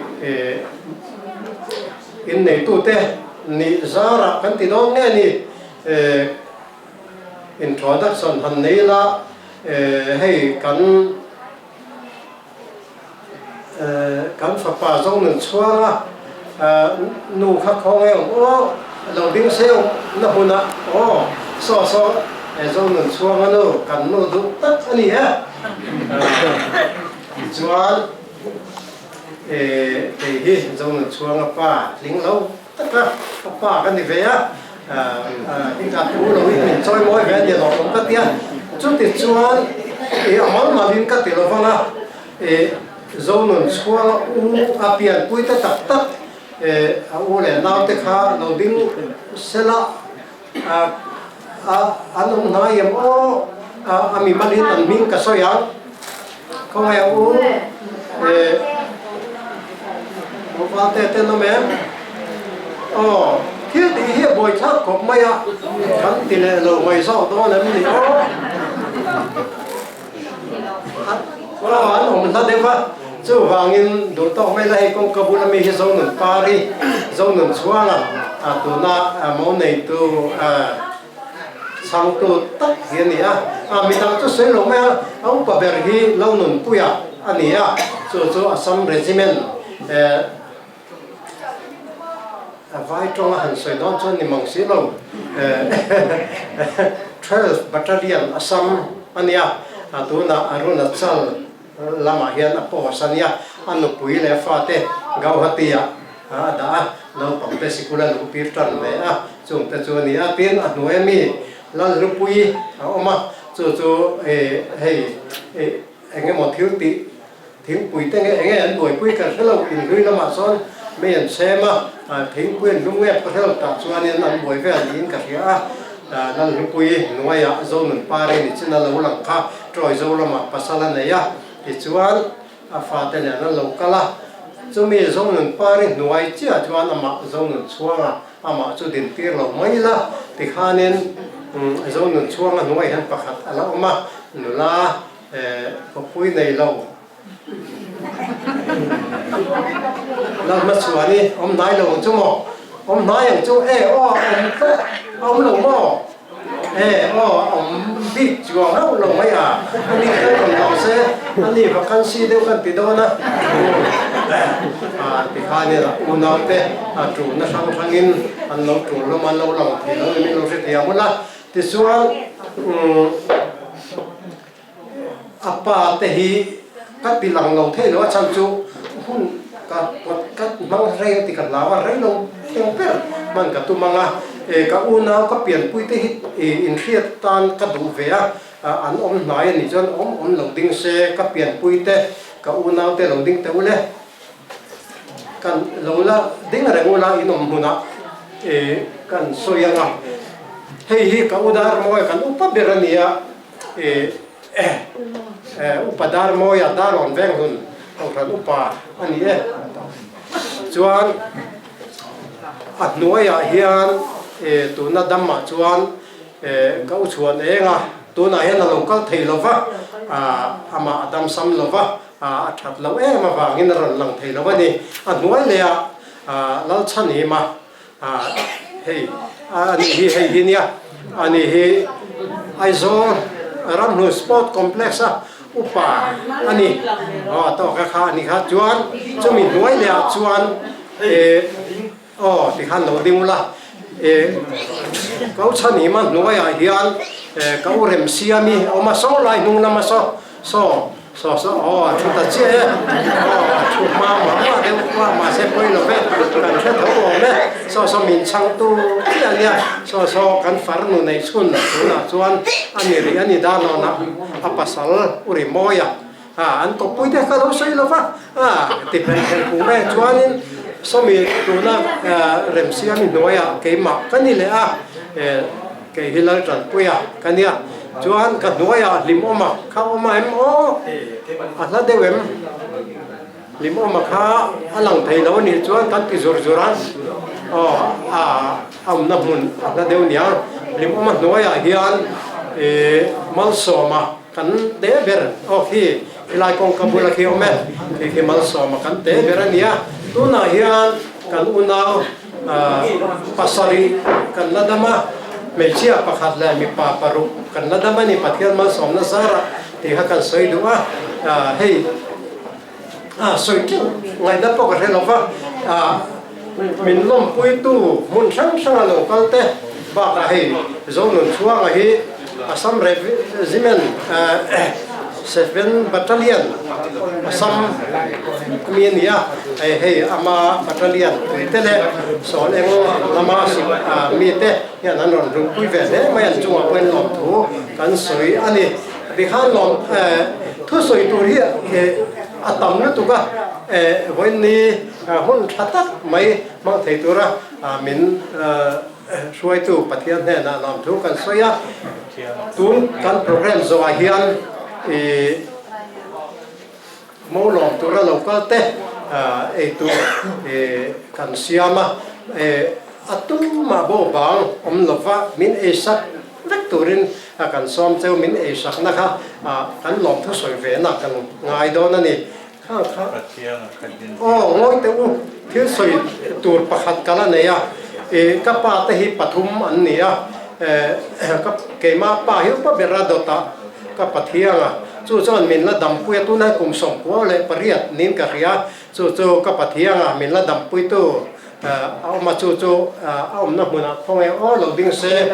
inneitute nih zarah kan ti dawn nge ni, Introduction han nei ila hei kan kan fapa zawng nun chhuang a nu kha khaw nge awm aw lo ding se awm na hmunah aw saw saw Zonun chhuang a nu, kan nu duh tak a ni e. Tichuan kei hi Zonun chhuang a pa tling lo tak a, a pa ka ni ve a, ka pu lo in min chawi mawi ve a ni lawm awm ka ti a. Chutichuan a malmal in ka ti lo vang a, Zonun chhuang a u a pianpui ta tak tak a u leh naute kha lo ding sela an awm hnai em aw a mi malin an hming ka sawi ang khawngaih a u Valte ten awm em aw thil tih hi a buai thlak khawp mai a kan ti leh lo mai zawk dawn em ni aw Aw an awm hla deuh a, chuvangin duh tawk mai la hei kawngka bula mi hi Zonun Pari, Zonun Chhuanga tuna mo neitu chhangtu tak hi a ni a, midang chu sawi lo mai a, a upa ber hi Lonunpuia a ni a, chu chu Assam Regiment A vai tawnga han sawi dawn chuan ni mang si lo. 12 Battalion Assam a nia, tunah Arunachal lamah hian a post a nia, a nupui leh a fate Gauhati ah a dah a, naupangte sikul a luhpir tan ve a, chungte chu a ni a. Tin, a hnuaia mi Lalhlupui a awm a, chu chu hei engemaw thil tih Thingpui te nge enge an buaipui ka hre lo, inhlui lamah chuan mei an chhem a, thingpui an hlum nge ka hre lo tah chuanin an buai vel niin ka hria a, Lalhlupui hnuaiah Zonun Pari ni chin a lo lang kha Ṭawizo lamah pasal a nei a, tichuan a fate nen an lo kal a, chumi Zonun Pari hnuai chiah chuan amah Zonun Chhuanga amah chu dintir lo mai ila tikhanin Zonun Chhuanga hnuai hian pakhat a la awm a, nula Khawpui nei lo. Lalhma chhuan i awm hnai lo ang chu maw? Awm hnai ang chu e aw a awm tlat a awm lo maw? E aw a awm bik chuang hauh lo mai a, a ni kan rawn lo se a ni vacancy deuh kan ti dawn a. Tikhanin a unaute a tulna hrang hrangin an lo tul hlawm a, an lo lang thei lo ni min lo hrethiam ula. Tichuan a pa te hi ka ti lang lo thei lo a chhan chu hun ka pawt ka hmang rei a ti ka hlau a rei lo thleng ber hman ka tum ang a e ka unau ka pianpui te hi inhriat tan ka duh ve a an awm hnai a nih chuan awm awm lo ding se ka pianpui te ka unau te lo ding teh ule kan lo la ding reng ula in awm hmunah e kan sawi ang a hei hi ka u Darmawia kan upa ber a ni a. Upa Darmawia Darawn Venghlun Kohhran upa a ni e. Chuan a hnuaiah hian tuna damah chuan ka u chhuan eng a, tunah hian a lo kal thei lo va, amah a damsam lo va, a that loh em avangin a rawn lang thei lo a ni. A hnuai lehah Lalchhanhima Hei a nih hi hei hi nia a nih hi Aizawl Ramhlun Sport Complex a upa a ni aw tawk a kha a ni kha chuan chumi hnuai leh ah chuan eh aw tikhan lo ding ula eh ko chhan hima hnuai ah hian eh ka u Remsiami a awm a saw lai hnung lama saw Saw, saw, saw, aw a thu ta chiah e, aw a thu hma mah mah deuh mah mahse pawi lo ve, kan hre tho awm e, saw saw min chhang tu chiah ania, saw saw kan farnu nei chhun tunah chuan a ni rih a ni Darlawnah a pasal u ri mawi a, a an kawppui te kha lo sawi lo va, a ti phelh phelh kung mai chuanin sawmi tuna Remsiami hnuaiah keimah ka ni leh a, Kei hi Laltanpuia ka nia, chuan ka hnuaiah Hlimawma kha awm a em aw? A hla deuh em? Hlimawma kha a lang thei lo a nih chuan kan ti zur zur a, aw a awmna hmun a hla deuh nia. Hlimawma hnuaiah hian Malsawma kan te ber aw khi khilai kawngka bula khi awm e, khi khi Malsawma kan te ber a nia. Tunah hian kan unau Pasarih kan la dam a, hmeichhia pakhat leh mipa paruk kan la dam a ni, Pathian malsawmna zarah tih kha kan sawi duh a, hei sawi teuh ngaihna pawh ka hre lo va, min lawmpuitu hmun hrang hranga lo kal te bakah hei Zonunchhuanga hi. Assam Regiment Seven Battalion Assam mi a ni a, hei ama battalion puite leh sawn eng lama mite hian an rawn lungpui ve hle mai an chungah pawhin lawmthu kan sawi a ni. Tikhan lawm thusawi tur hi a tam lutuk a, vawiin hun tha tak mai hmang thei tura min hruaitu Pathian hnenah lawmthu kan sawi a. Tun kan program zawhah hian ih mo lawm tura lo kal te eitur kan siam a, a tumah bo bang awm lova min eisak vek turin kan sawm cheu min eisakna kha kan lawmthu sawi ve na kan ngai dawn a ni. Khang kha aw ngawi teh u thil sawi tur pakhat ka la nei a, ka pa te hi pathum an ni a, ka keimah pa hi upa ber a dawt a ka Pathiang a, chu chuan min la dampui a tunah kum 98 niin ka hria, chu chu ka Pathiang a min la dampuitu a awm a, chu chu a awmna hmunah khawnge aw lo ding se.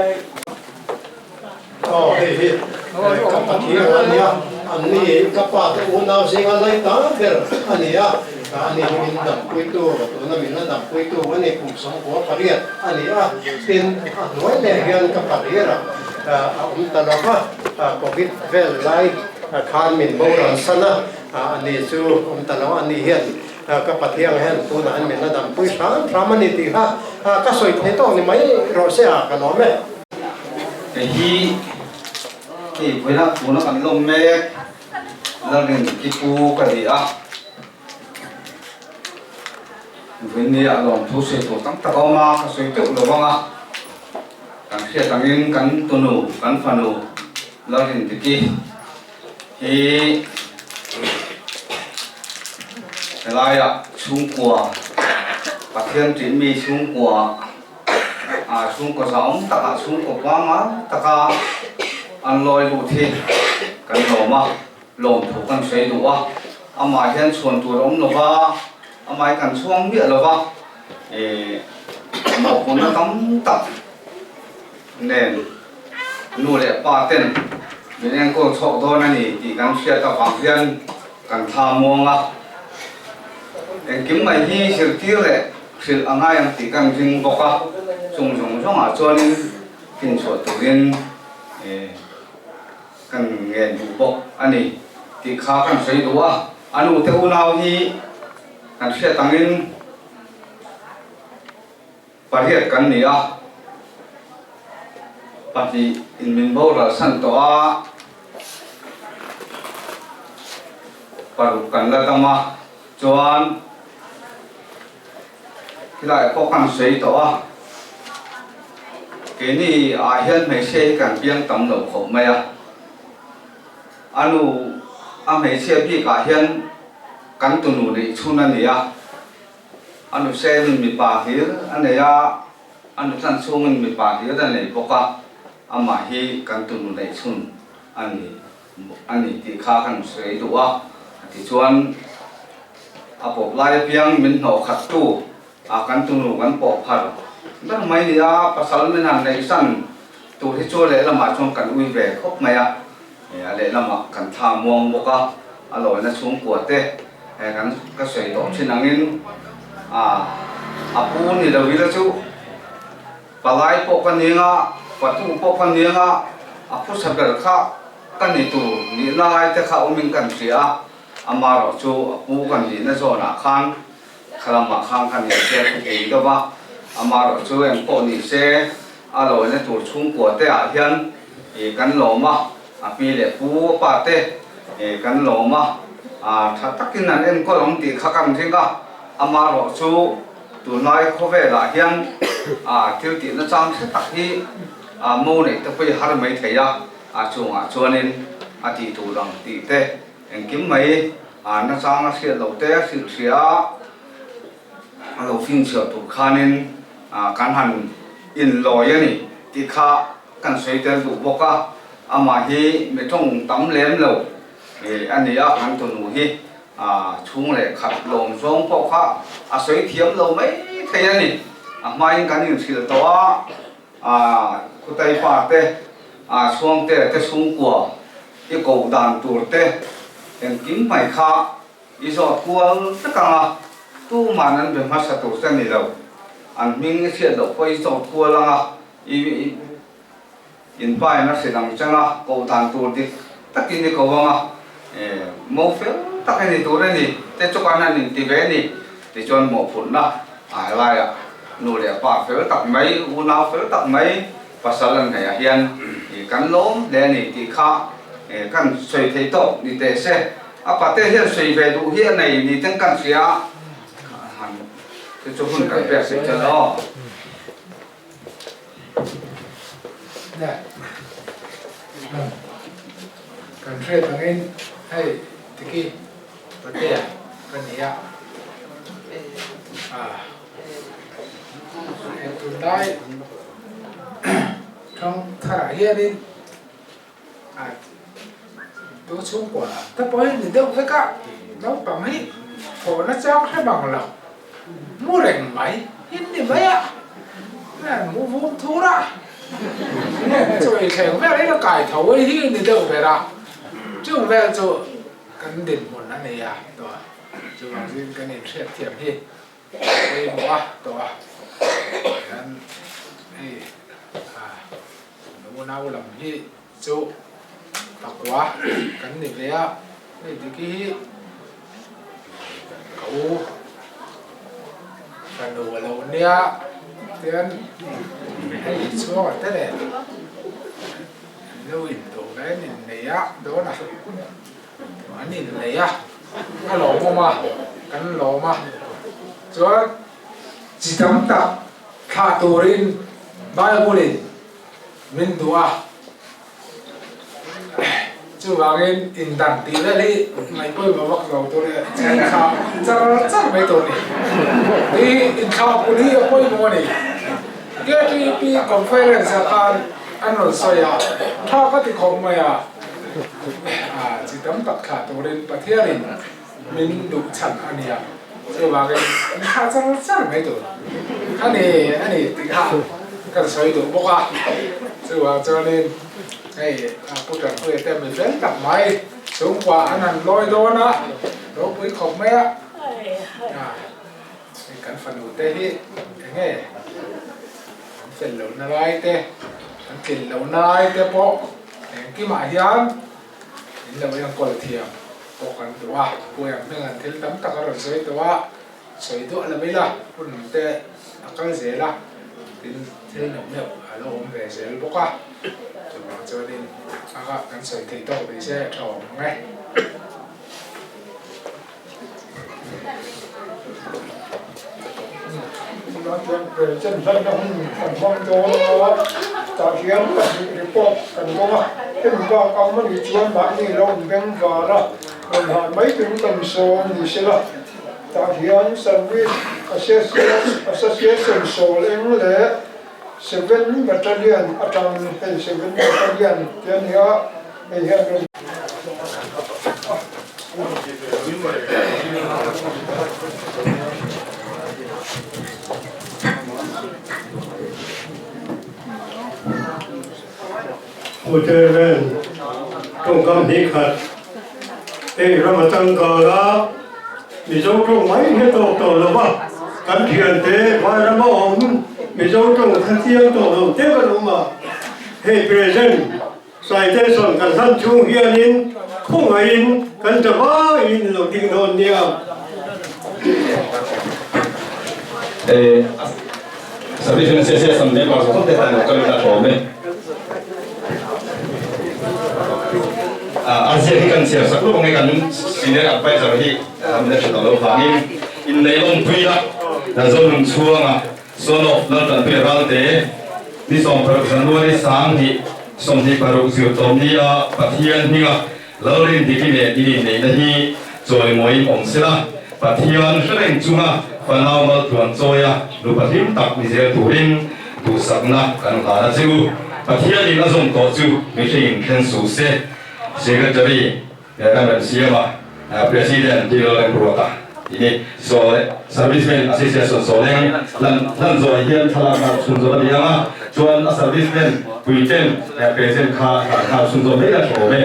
Aw hei hi ka Pathian a nia, an ni ka pa te unau zinga lai ta ber a ni a, ani hi min dampuitu, tuna min la dampuitu a ni, kum 98 a ni a, tin a hnuai leh hian ka palir a awm ta lo va, Covid vel lai khan min boral san a, ani chu awm ta lo, ani hian ka Pathian hian tunah hian min la dampui hram hram a ni tih kha ka sawi thei tawk ni mai rawh se a, ka lawm e. Hei hi hei vawiina tuna kan lawm mek Lalrin Kipu ka ni a, vawiin ni ah lawmthu sawi tur tam tak a awm a, ka sawi teuh lo vang a, kan hriat angin kan tunu kan fanu Lalrin Diki hi helaiah chhungkua Pathian ṭihmi chhungkua Ah chhungkaw zahawm takah chhungkaw pangngai taka an lawi lut hi kan lawm a, lawmthu kan sawi duh a, amah hian chhuan tur a awm lo va, amah hi kan chhuang miah lo va, ih mawhphurhna tam tak nen nu leh pa ten min enkawl chhuak dawn a ni tih kan hriat avang hian kan thla muang a, engkim mai hi zirtir leh Hrilh a ngai ang tih kan ring bawk a, chung zawng zawngah chuanin finchhuah turin kan ngen duh bawk a ni tih kha kan sawi duh a. A nute unau hi kan hriat angin pariat kan ni a, pahnih in min boral san tawh a, paruk kan la dam a, Chuan khilaiah pawh kan sawi tawh a, keini ah hian hmeichhia hi kan piang tam lo khawp mai a, a nu a hmeichhia bik ah hian kan tunu neih chhun a ni a, a nu senin mipa hlir a nei a, a nu tlan chhungin mipa hlir a nei bawk a, amah hi kan tunu neih chhun a ni. a ni tih kha kan sawi duh a, tichuan a pawp lai apiang min hnawh khat tu a kan tunu kan pawh phar ber mai ni a, pasal min han neih san tur hi chu lehlamah chuan kan ui ve khawp mai a, a lehlamah kan thla muang bawk a, a lawina chhungkua te kan ka sawi tawh thin angin a a pu ni lo ila chu. Palai pawh ka ning a, patu pawh ka ning a, a phusa ber kha ka ni tur nihna lai te kha awmin kan hria a, amaherawh chu a pu kan nihna zawnah khan khalamah khan ka nih te ka thei deuh a, amaherawh chu eng pawh ni se a lawina tur chhungkua te ah hian ih kan lawm a, a pi leh pu a pa te ih kan lawm a, tha takin an enkawl ang tih kha kan ring a, amaherawh chu. Tunlai khawvelah hian thil tih nachang hre tak hi mo neih te pawh hi har mai thei a, a chungah chuanin a tih tur ang tih te engkim mai nachang a hriat loh te a hrilh hria a, a lo finchhiah tur khanin kan han inlawi a ni tih kha kan sawi tel duh bawk a, amah hi mi tawng tam lem lo a ni a, kan tunu hi. A chhung leh khat lawm zawng pawh kha a sawi thiam lo mai thei a ni. A hmain kan inhrilh tawh a, a Khutai pa te A chhuangte te chhungkua i koh dan tur te engkim mai kha i zawt kual vek ang a, tuman an be hmasa tur che ni lo. An hming i hriat loh pawh i zawt kual ang a, i inpain a hrilh ang cheng a, koh dan tur dik takin i ko ang a, mo fel tak i ni tur a ni te chu kan han inti ve a ni. Tichuan mawhphurhna a helaiah nu leh pa fel tak mai, unau fel tak mai, Pasal an hnaihah hian kan lawm hle a ni tih kha kan sawi thei tawk ni teh se. A pate hian sawi ve duh hi a nei ni ten kan hria a, han chu chu hun kan pek theih chuan aw. Kan hriat angin hei tiki patea ka ni a, Tunlai thang tharah hianin tu chhungkua te pawh hi ni deuh vek a, naupang hi thawhna chang hre bang lo, mu reng mai hi ni mai a, mu vum thur a, chawi thleng vel hi a kai tho hi ni deuh ber a, chung vel chu kan dinhmun a ni a. Chuvangin kan inhriatthiam hi pawimawh a tawh a, hian hei unau lam hi chu pakua kan ni ve a, hei Diki hi ka u fanu a lo nia tian hei chhuanga te nen an lo induh ve an innei a dawn a. An innei a, a lawmawm a, kan lawm a. Chuan chi tam tak thlah turin Bible-in min duh a. Chuvangin indan tih vel hi ngaih pawimawh vak lo tur leh chi thlah char char mai tur a ni. Tih hi inthlah pun hi a pawimawh a ni. KTP Conference-ah khan an rawn sawi a, tha ka ti khawp mai a. Chi tam tak thlah turin Pathianin min duh chhan a nia, chuvangin min thlah char char mai tur a ni a ni tih kha kan sawi duh bawk a. Chuvang chuanin hei Pu Tanpuia te mi fel tak mai chhungkua an han lawi dawn a, ropui khawp mai a, hei kan fanu te hi eng nge an fel lohna lai te, an tlin lohna lai te pawh Engkimah hian in lo enkawl thiam pawh kan duh a, Puiang hming an thil tam tak a rawn sawi tawh a, sawi duah lo ila hun te a kal zel a, tin thil neuh neuh a lo awm ve zel bawk a, chuvang chuanin a kah kan sawi thei tawk ni se a tha awm ang e. Tunah chuan present hlanna hun kan hmang dawn a, tah hian pahnih report kan dawng a, hemi bak ang a nih chuan mahni lo inbeng var a, rawn han mai turin kan sawm ni sela, tah hian Service Association sawl eng leh Seven Battalion atang hei Seven Battalion te a nia, hei hian rawn. Pu Chairman, tawngkam hnih khat hei ram a changkal a, Mizo tawng mai hi tawk tawh lo va, kan thiante vai rama awm Mizo tawng kha chiang tawh lo te kan awm a, hei present Citation kan hlan chung hianin khawngaihin kan tha vaiin lo ding dawn nia. Submission Association member zawng te tan lo kal ila hlawm e. A ziak hi kan chhiar sak lup ang e kan senior advisor hi kan la hre tawh lo vangin innei lawmpui la Zonun chhuanga Son of Laltanpuia Ralte, ni 16 January 20 26 zirtawm nia Pathian hminga Lalrindiki nen in inneihna hi chawimawiin awm sela, Pathian hre reng chunga fanau maltluan chawia nupa hlim tak ni zel turin duhsakna kan hlan a che u. Pathianin a zawm tawh chu mihringin thlen suh se. Secretary Rev. Siama, President Pi Lalremruata. tih hi Saw Servicemen Association Sawleng hlan hlan zawi hian thlalak nghal chhun zawm a ni ang a, chuan a servicemen puiten present kha hlan nghal chhun zawm mai a tha awm e.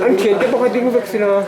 An thiante pawh kha ding vek si lo a.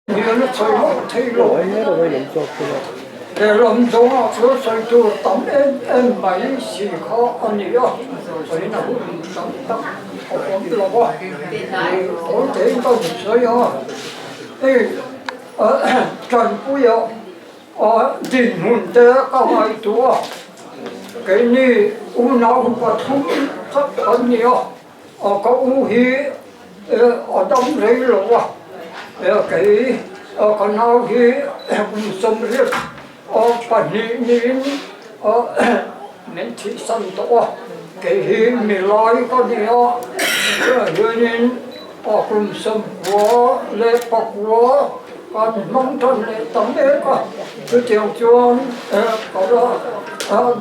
Hian a sawi mawlh thei lo. He lam zawngah chuan sawi tur tam em em mai si kha a ni a, sawina hun tam tak a awm lo a, tawi tein ka rawn sawi a, hei Tanpuia dinhmun te ka ngaihtuah a, keini unau pathum khat an ni a. Ka u hi a dam rei lo a, kei ka nau hi kum 72 niin min thihsan tawh a, kei hi milai ka ni a, hianin kum 94 kan hmang tan leh ta mek a, chutiang chuan ka la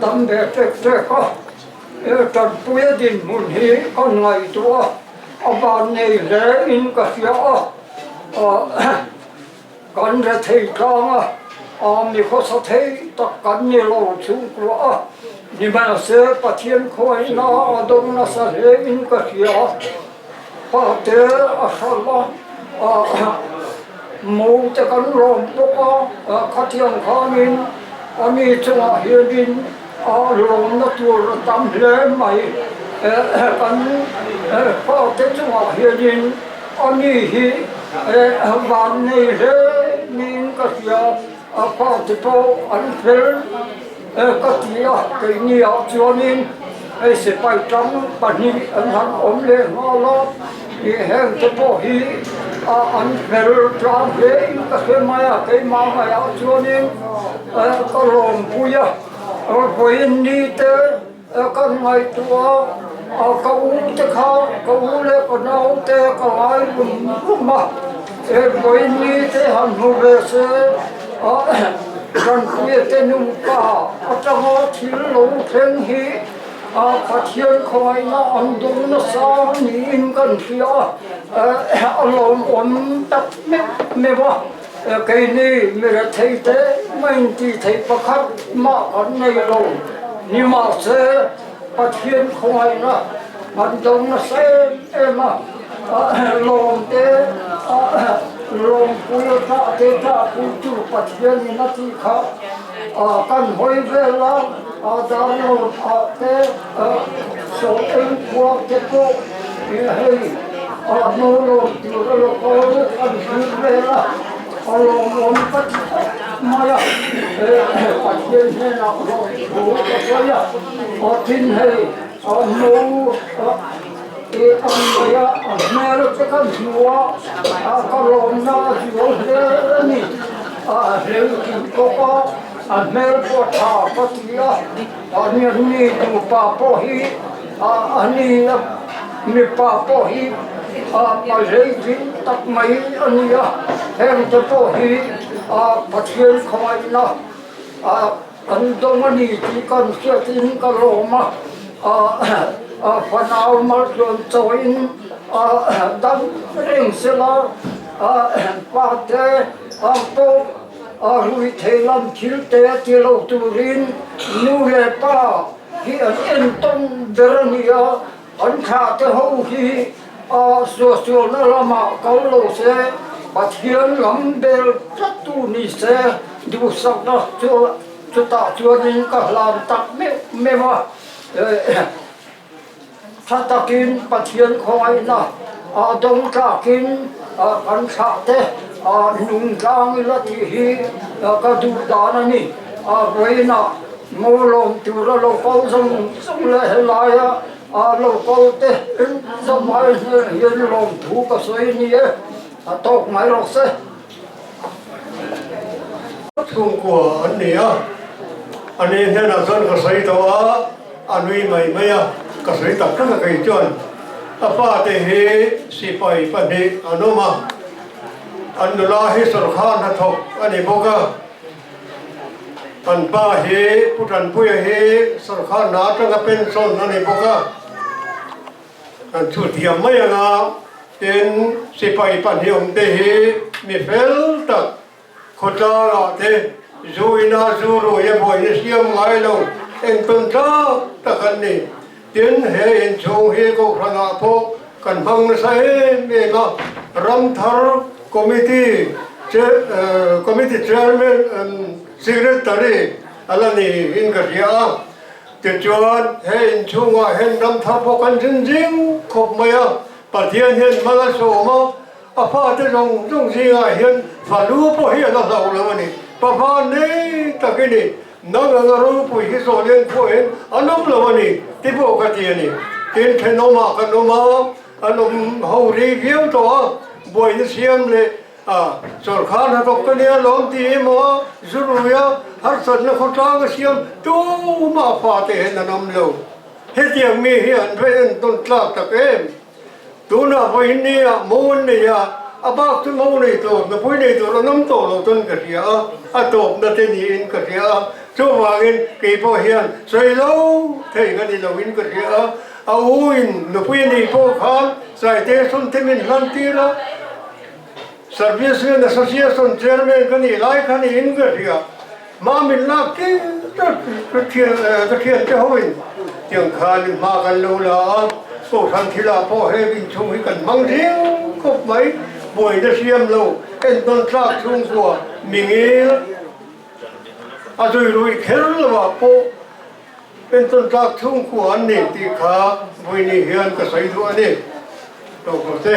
dam ve ṭek ṭek a. He Tanpuia dinhmun hi ka ngaihtuah a, a van nei hle in ka hria a, kan rethei tlang a, a mi khawsa thei tak kan ni lo chhungkua a, nimahse Pathian khuaina a dawng nasa hle in ka hria a, pate a hralh a, mo te kan lawm bawk a, khatiang khanin a mi chungah hianin A lawmna tur a tam hle mai. Kan fate chungah hianin a ni hi van nei hle niin ka hria. A fate pawh an fel ka ti a, keiniah chuanin hei sipai tang pahnih an han awm leh nghal a, hengte pawh hi an fel tlang hlein ka hre mai a, keimah ngaiah chuanin ka lawmpui a. Vawiin ni te kan ngaihtuah a, ka u te kha ka u leh ka nau te ka ngai rum rum a, he vawiin ni te han hmu ve se Tanpuia te nupa atanga thil lo thleng hi Pathian khawngaihna an dawng nasa niin kan hria a, a lawmawm tak meuh meuh a. Keini mi rethei te mah in tih theih pakhat mah kan nei lo. Nimahse, Pathian khawngaihna an do nasa em em a, lawm te, lawmpui a tah te tahpui tu Pathian in a tih kha kan hawi vel a, darlawn ah te, saw eng khua te pawh hei hnawl tur a lo kal an hlir vel a, a lawmawm ka ti khawp mai a, Pathian hnenah hlawhthu ka sawi a, a thin hei mo i ang mai a, a hmel te kan hmu a, ka lawmna a zual hle a ni, a hleu tih bawk a, a hmel pawh tha ka ti a. Ani nupa pawh hi a ni a, mipa pawh hi palhei ding tak mai a ni a, hengte pawh hi Pathian khawngaihna an dawng a ni tih kan hriatin ka lawm a, fanau maltluan chawiin dam reng sela pate pawh A rui thei lam thil te ti lo turin nu leh pa hi an entawn ber a ni a, an thlah te ho hi a suahsualna lamah kal lo se, Pathian lam bel tlat tu ni se duhsakna chu chutah chuanin ka hlan tak meuh meuh a. Tha takin Pathian khawngaihna a dawng tlakin kan thlah te nung tlang ila tih hi ka duh dan a ni. Vawiinah ngaw lawm tura lo kal zawng zawng leh helaia lo kal te zawmai hnen hian lawmthu ka sawi ni e, a tawk mai rawh se. Chhungkua an ni a, a ni hnenah chuan ka sawi tawh a, a nui mai mai a, ka sawi tak tak a kei chuan a pate hi sipai pahnih an awm a, an nula hi sawrkar hnathawk a ni bawk a, an pa hi Pu Tanpuia hi sawrkar hna atanga pension a ni bawk a. Kan thu thiam mai anga tin sipai pahnih awm te hi mi fel tak khawtlangah te zu ina zu rui a buaina siam ngai lo engtawn tlak tak an ni. Tin he inchhung hi Kohhranah pawh kan hmang nasa em em a, Ramthar Committee. Committee Chairman Secretary a la ni in ka hria a. Tichuan he inchhungah hian ram thar pawh kan zin zing khawp mai a, Pathian hian mal a sawm a, a fate zawng zawng zingah hian falu pawh hi a la hlauh lo a ni. Papa nei tak i ni, nang anga ropui hi zawh len pawh hian an awm lo a ni ti pawh ka ti a ni. Tin, thenawmah kan awm a, an awm ho rei viau tawh a, buaina siam leh A, sawrkar hnathawk ka nia lawm ti emaw zu ruia harsatna khawtlang a siam tumah fate hian an awm lo. Hetiang mi hi an va entawn tlak tak em? Tunah vawiin nia mo an nei a, a bak chu mo nei tur, nupui nei tur an awm tawh lo chuan ka hria a, a tawpna te niin ka hria a, chuvangin kei pawh hian sawi lo thei ka ni loin ka hria a, a u in nupui a nih pawh khan Saite Sunte min hlan tir a, Service Union Association Chairman ka nih lai kha niin ka hria. Hma min lak tir ka thian te hoin tiang khanin hma kan lo la a, Kohhran thilah pawh he inchhung hi kan hmang zing khawp mai, buaina siam lo, entawn tlak chhungkua mingil a zui ruih kher lovah pawh entawn tlak chhungkua an ni tih kha vawiin hian ka sawi duh a ni. Tawkawte.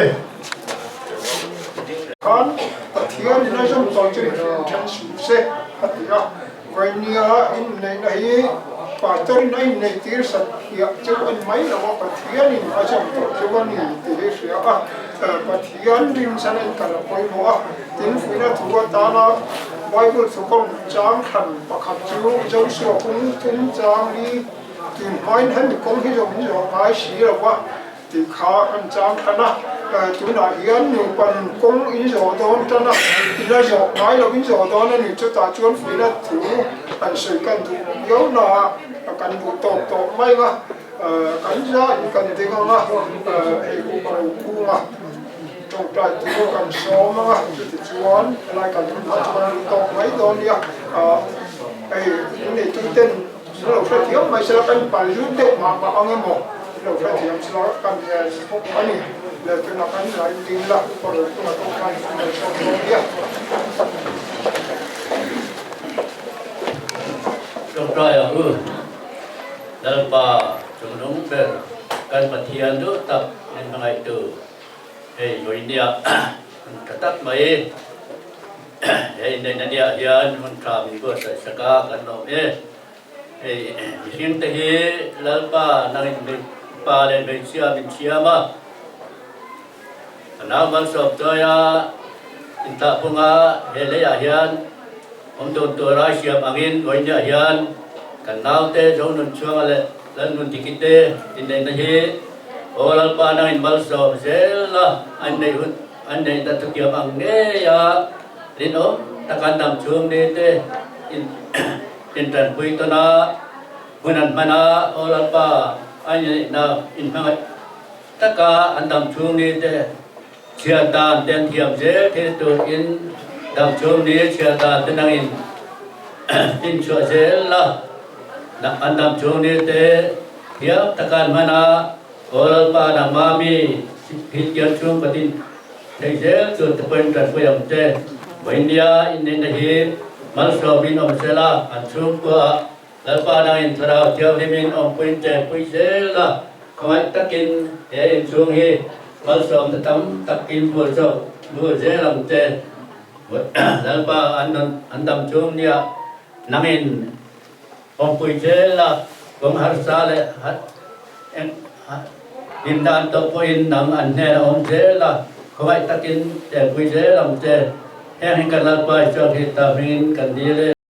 Khan Pathian in a zawm tawh chu mihring then suh se a ti a, Vainia inneihna hi Pastor in a inneih tir sat hiah chu a ni mai lo a, Pathian in a zawm tawh chu a ni tih hi hria a, Pathian rinchhan a inkal a pawimawh a, tin fuihna thu atana Bible thukawm chang thlan pakhat chu Joshua kung thum chang li tun hmain hemi kawng hi zawm in zawh ngai si lo va. Tih kha kan chang tan a, tunah hian nupan kawng in zawh dawn tan a, i la zawh ngai lo in zawh dawn a ni, chutah chuan fuihna thu an sawi kan duh viau na a, kan duh tawk tawh mai ang a, kan za in kan ding ang a, hei u ka lo kung a, tawngtai tur kan sawm ang a, chutichuan helai kan hun hma chuan duh tawk mai dawn nia, hei inneituten Lo hrethiam mai sela kan pal zut deuh mah mah ang emaw lo hrethiam sela kan ngen bawk a ni. Le tunah kan lain ding la kawr tunah pawh khan kan lo sawm dawn nia. Tawngtai ang u, Lalpa chungnung ber kan Pathian duh tak min hmangaihtu hei vawinia hun tha tak mai. He inneihna niah hian hun tha min buatsaih sak a, kan lawm e. Hei mihring te hi Lalpa nangin mipa leh hmeichhia min thiam a, ka nau malsawm chawi a inthlah phunga he leiah hian awm dun tura i siam angin vawiiniah hian kan naute Zonunchhuanga leh Lalnundiki te inneihna hi aw Lalpa nangin malsawm zel a, an neih hun An neihna thutiam ang ngei a rinawm taka an dam chhung ni te intanpui tawn a, hun an hman a, Aw Lalpa, an neihna inhmangaih taka an dam chhung ni te chhiar dan te an thiam zel thil turin dam chhung ni chhiar dan te nangin finchhuah zel la, an dam chhung ni te thiam taka an hman a, Aw Lalpa nangmah mi thiltial chhung ka tin theih zel chuan te pawhin tanpui ang che. Vawinia inneihna hi malsawmin awm sela, an chhungkuaah Lalpa nangin Thlarau Thianghlimin awmpuiin chenpui zel a, khawngaih takin he inchhung hi malsawmna tam takin bur chauh bur zel ang che. Lalpa an dam chhung nia nangin Awmpui zel a, kawng harsa leh hlim dan tawh pawhin nang an hnenah awm zel a, khawngaih takin chenpui zel ang che. Heng hi kan Lalpa Isua Krista hmingin kan dil e.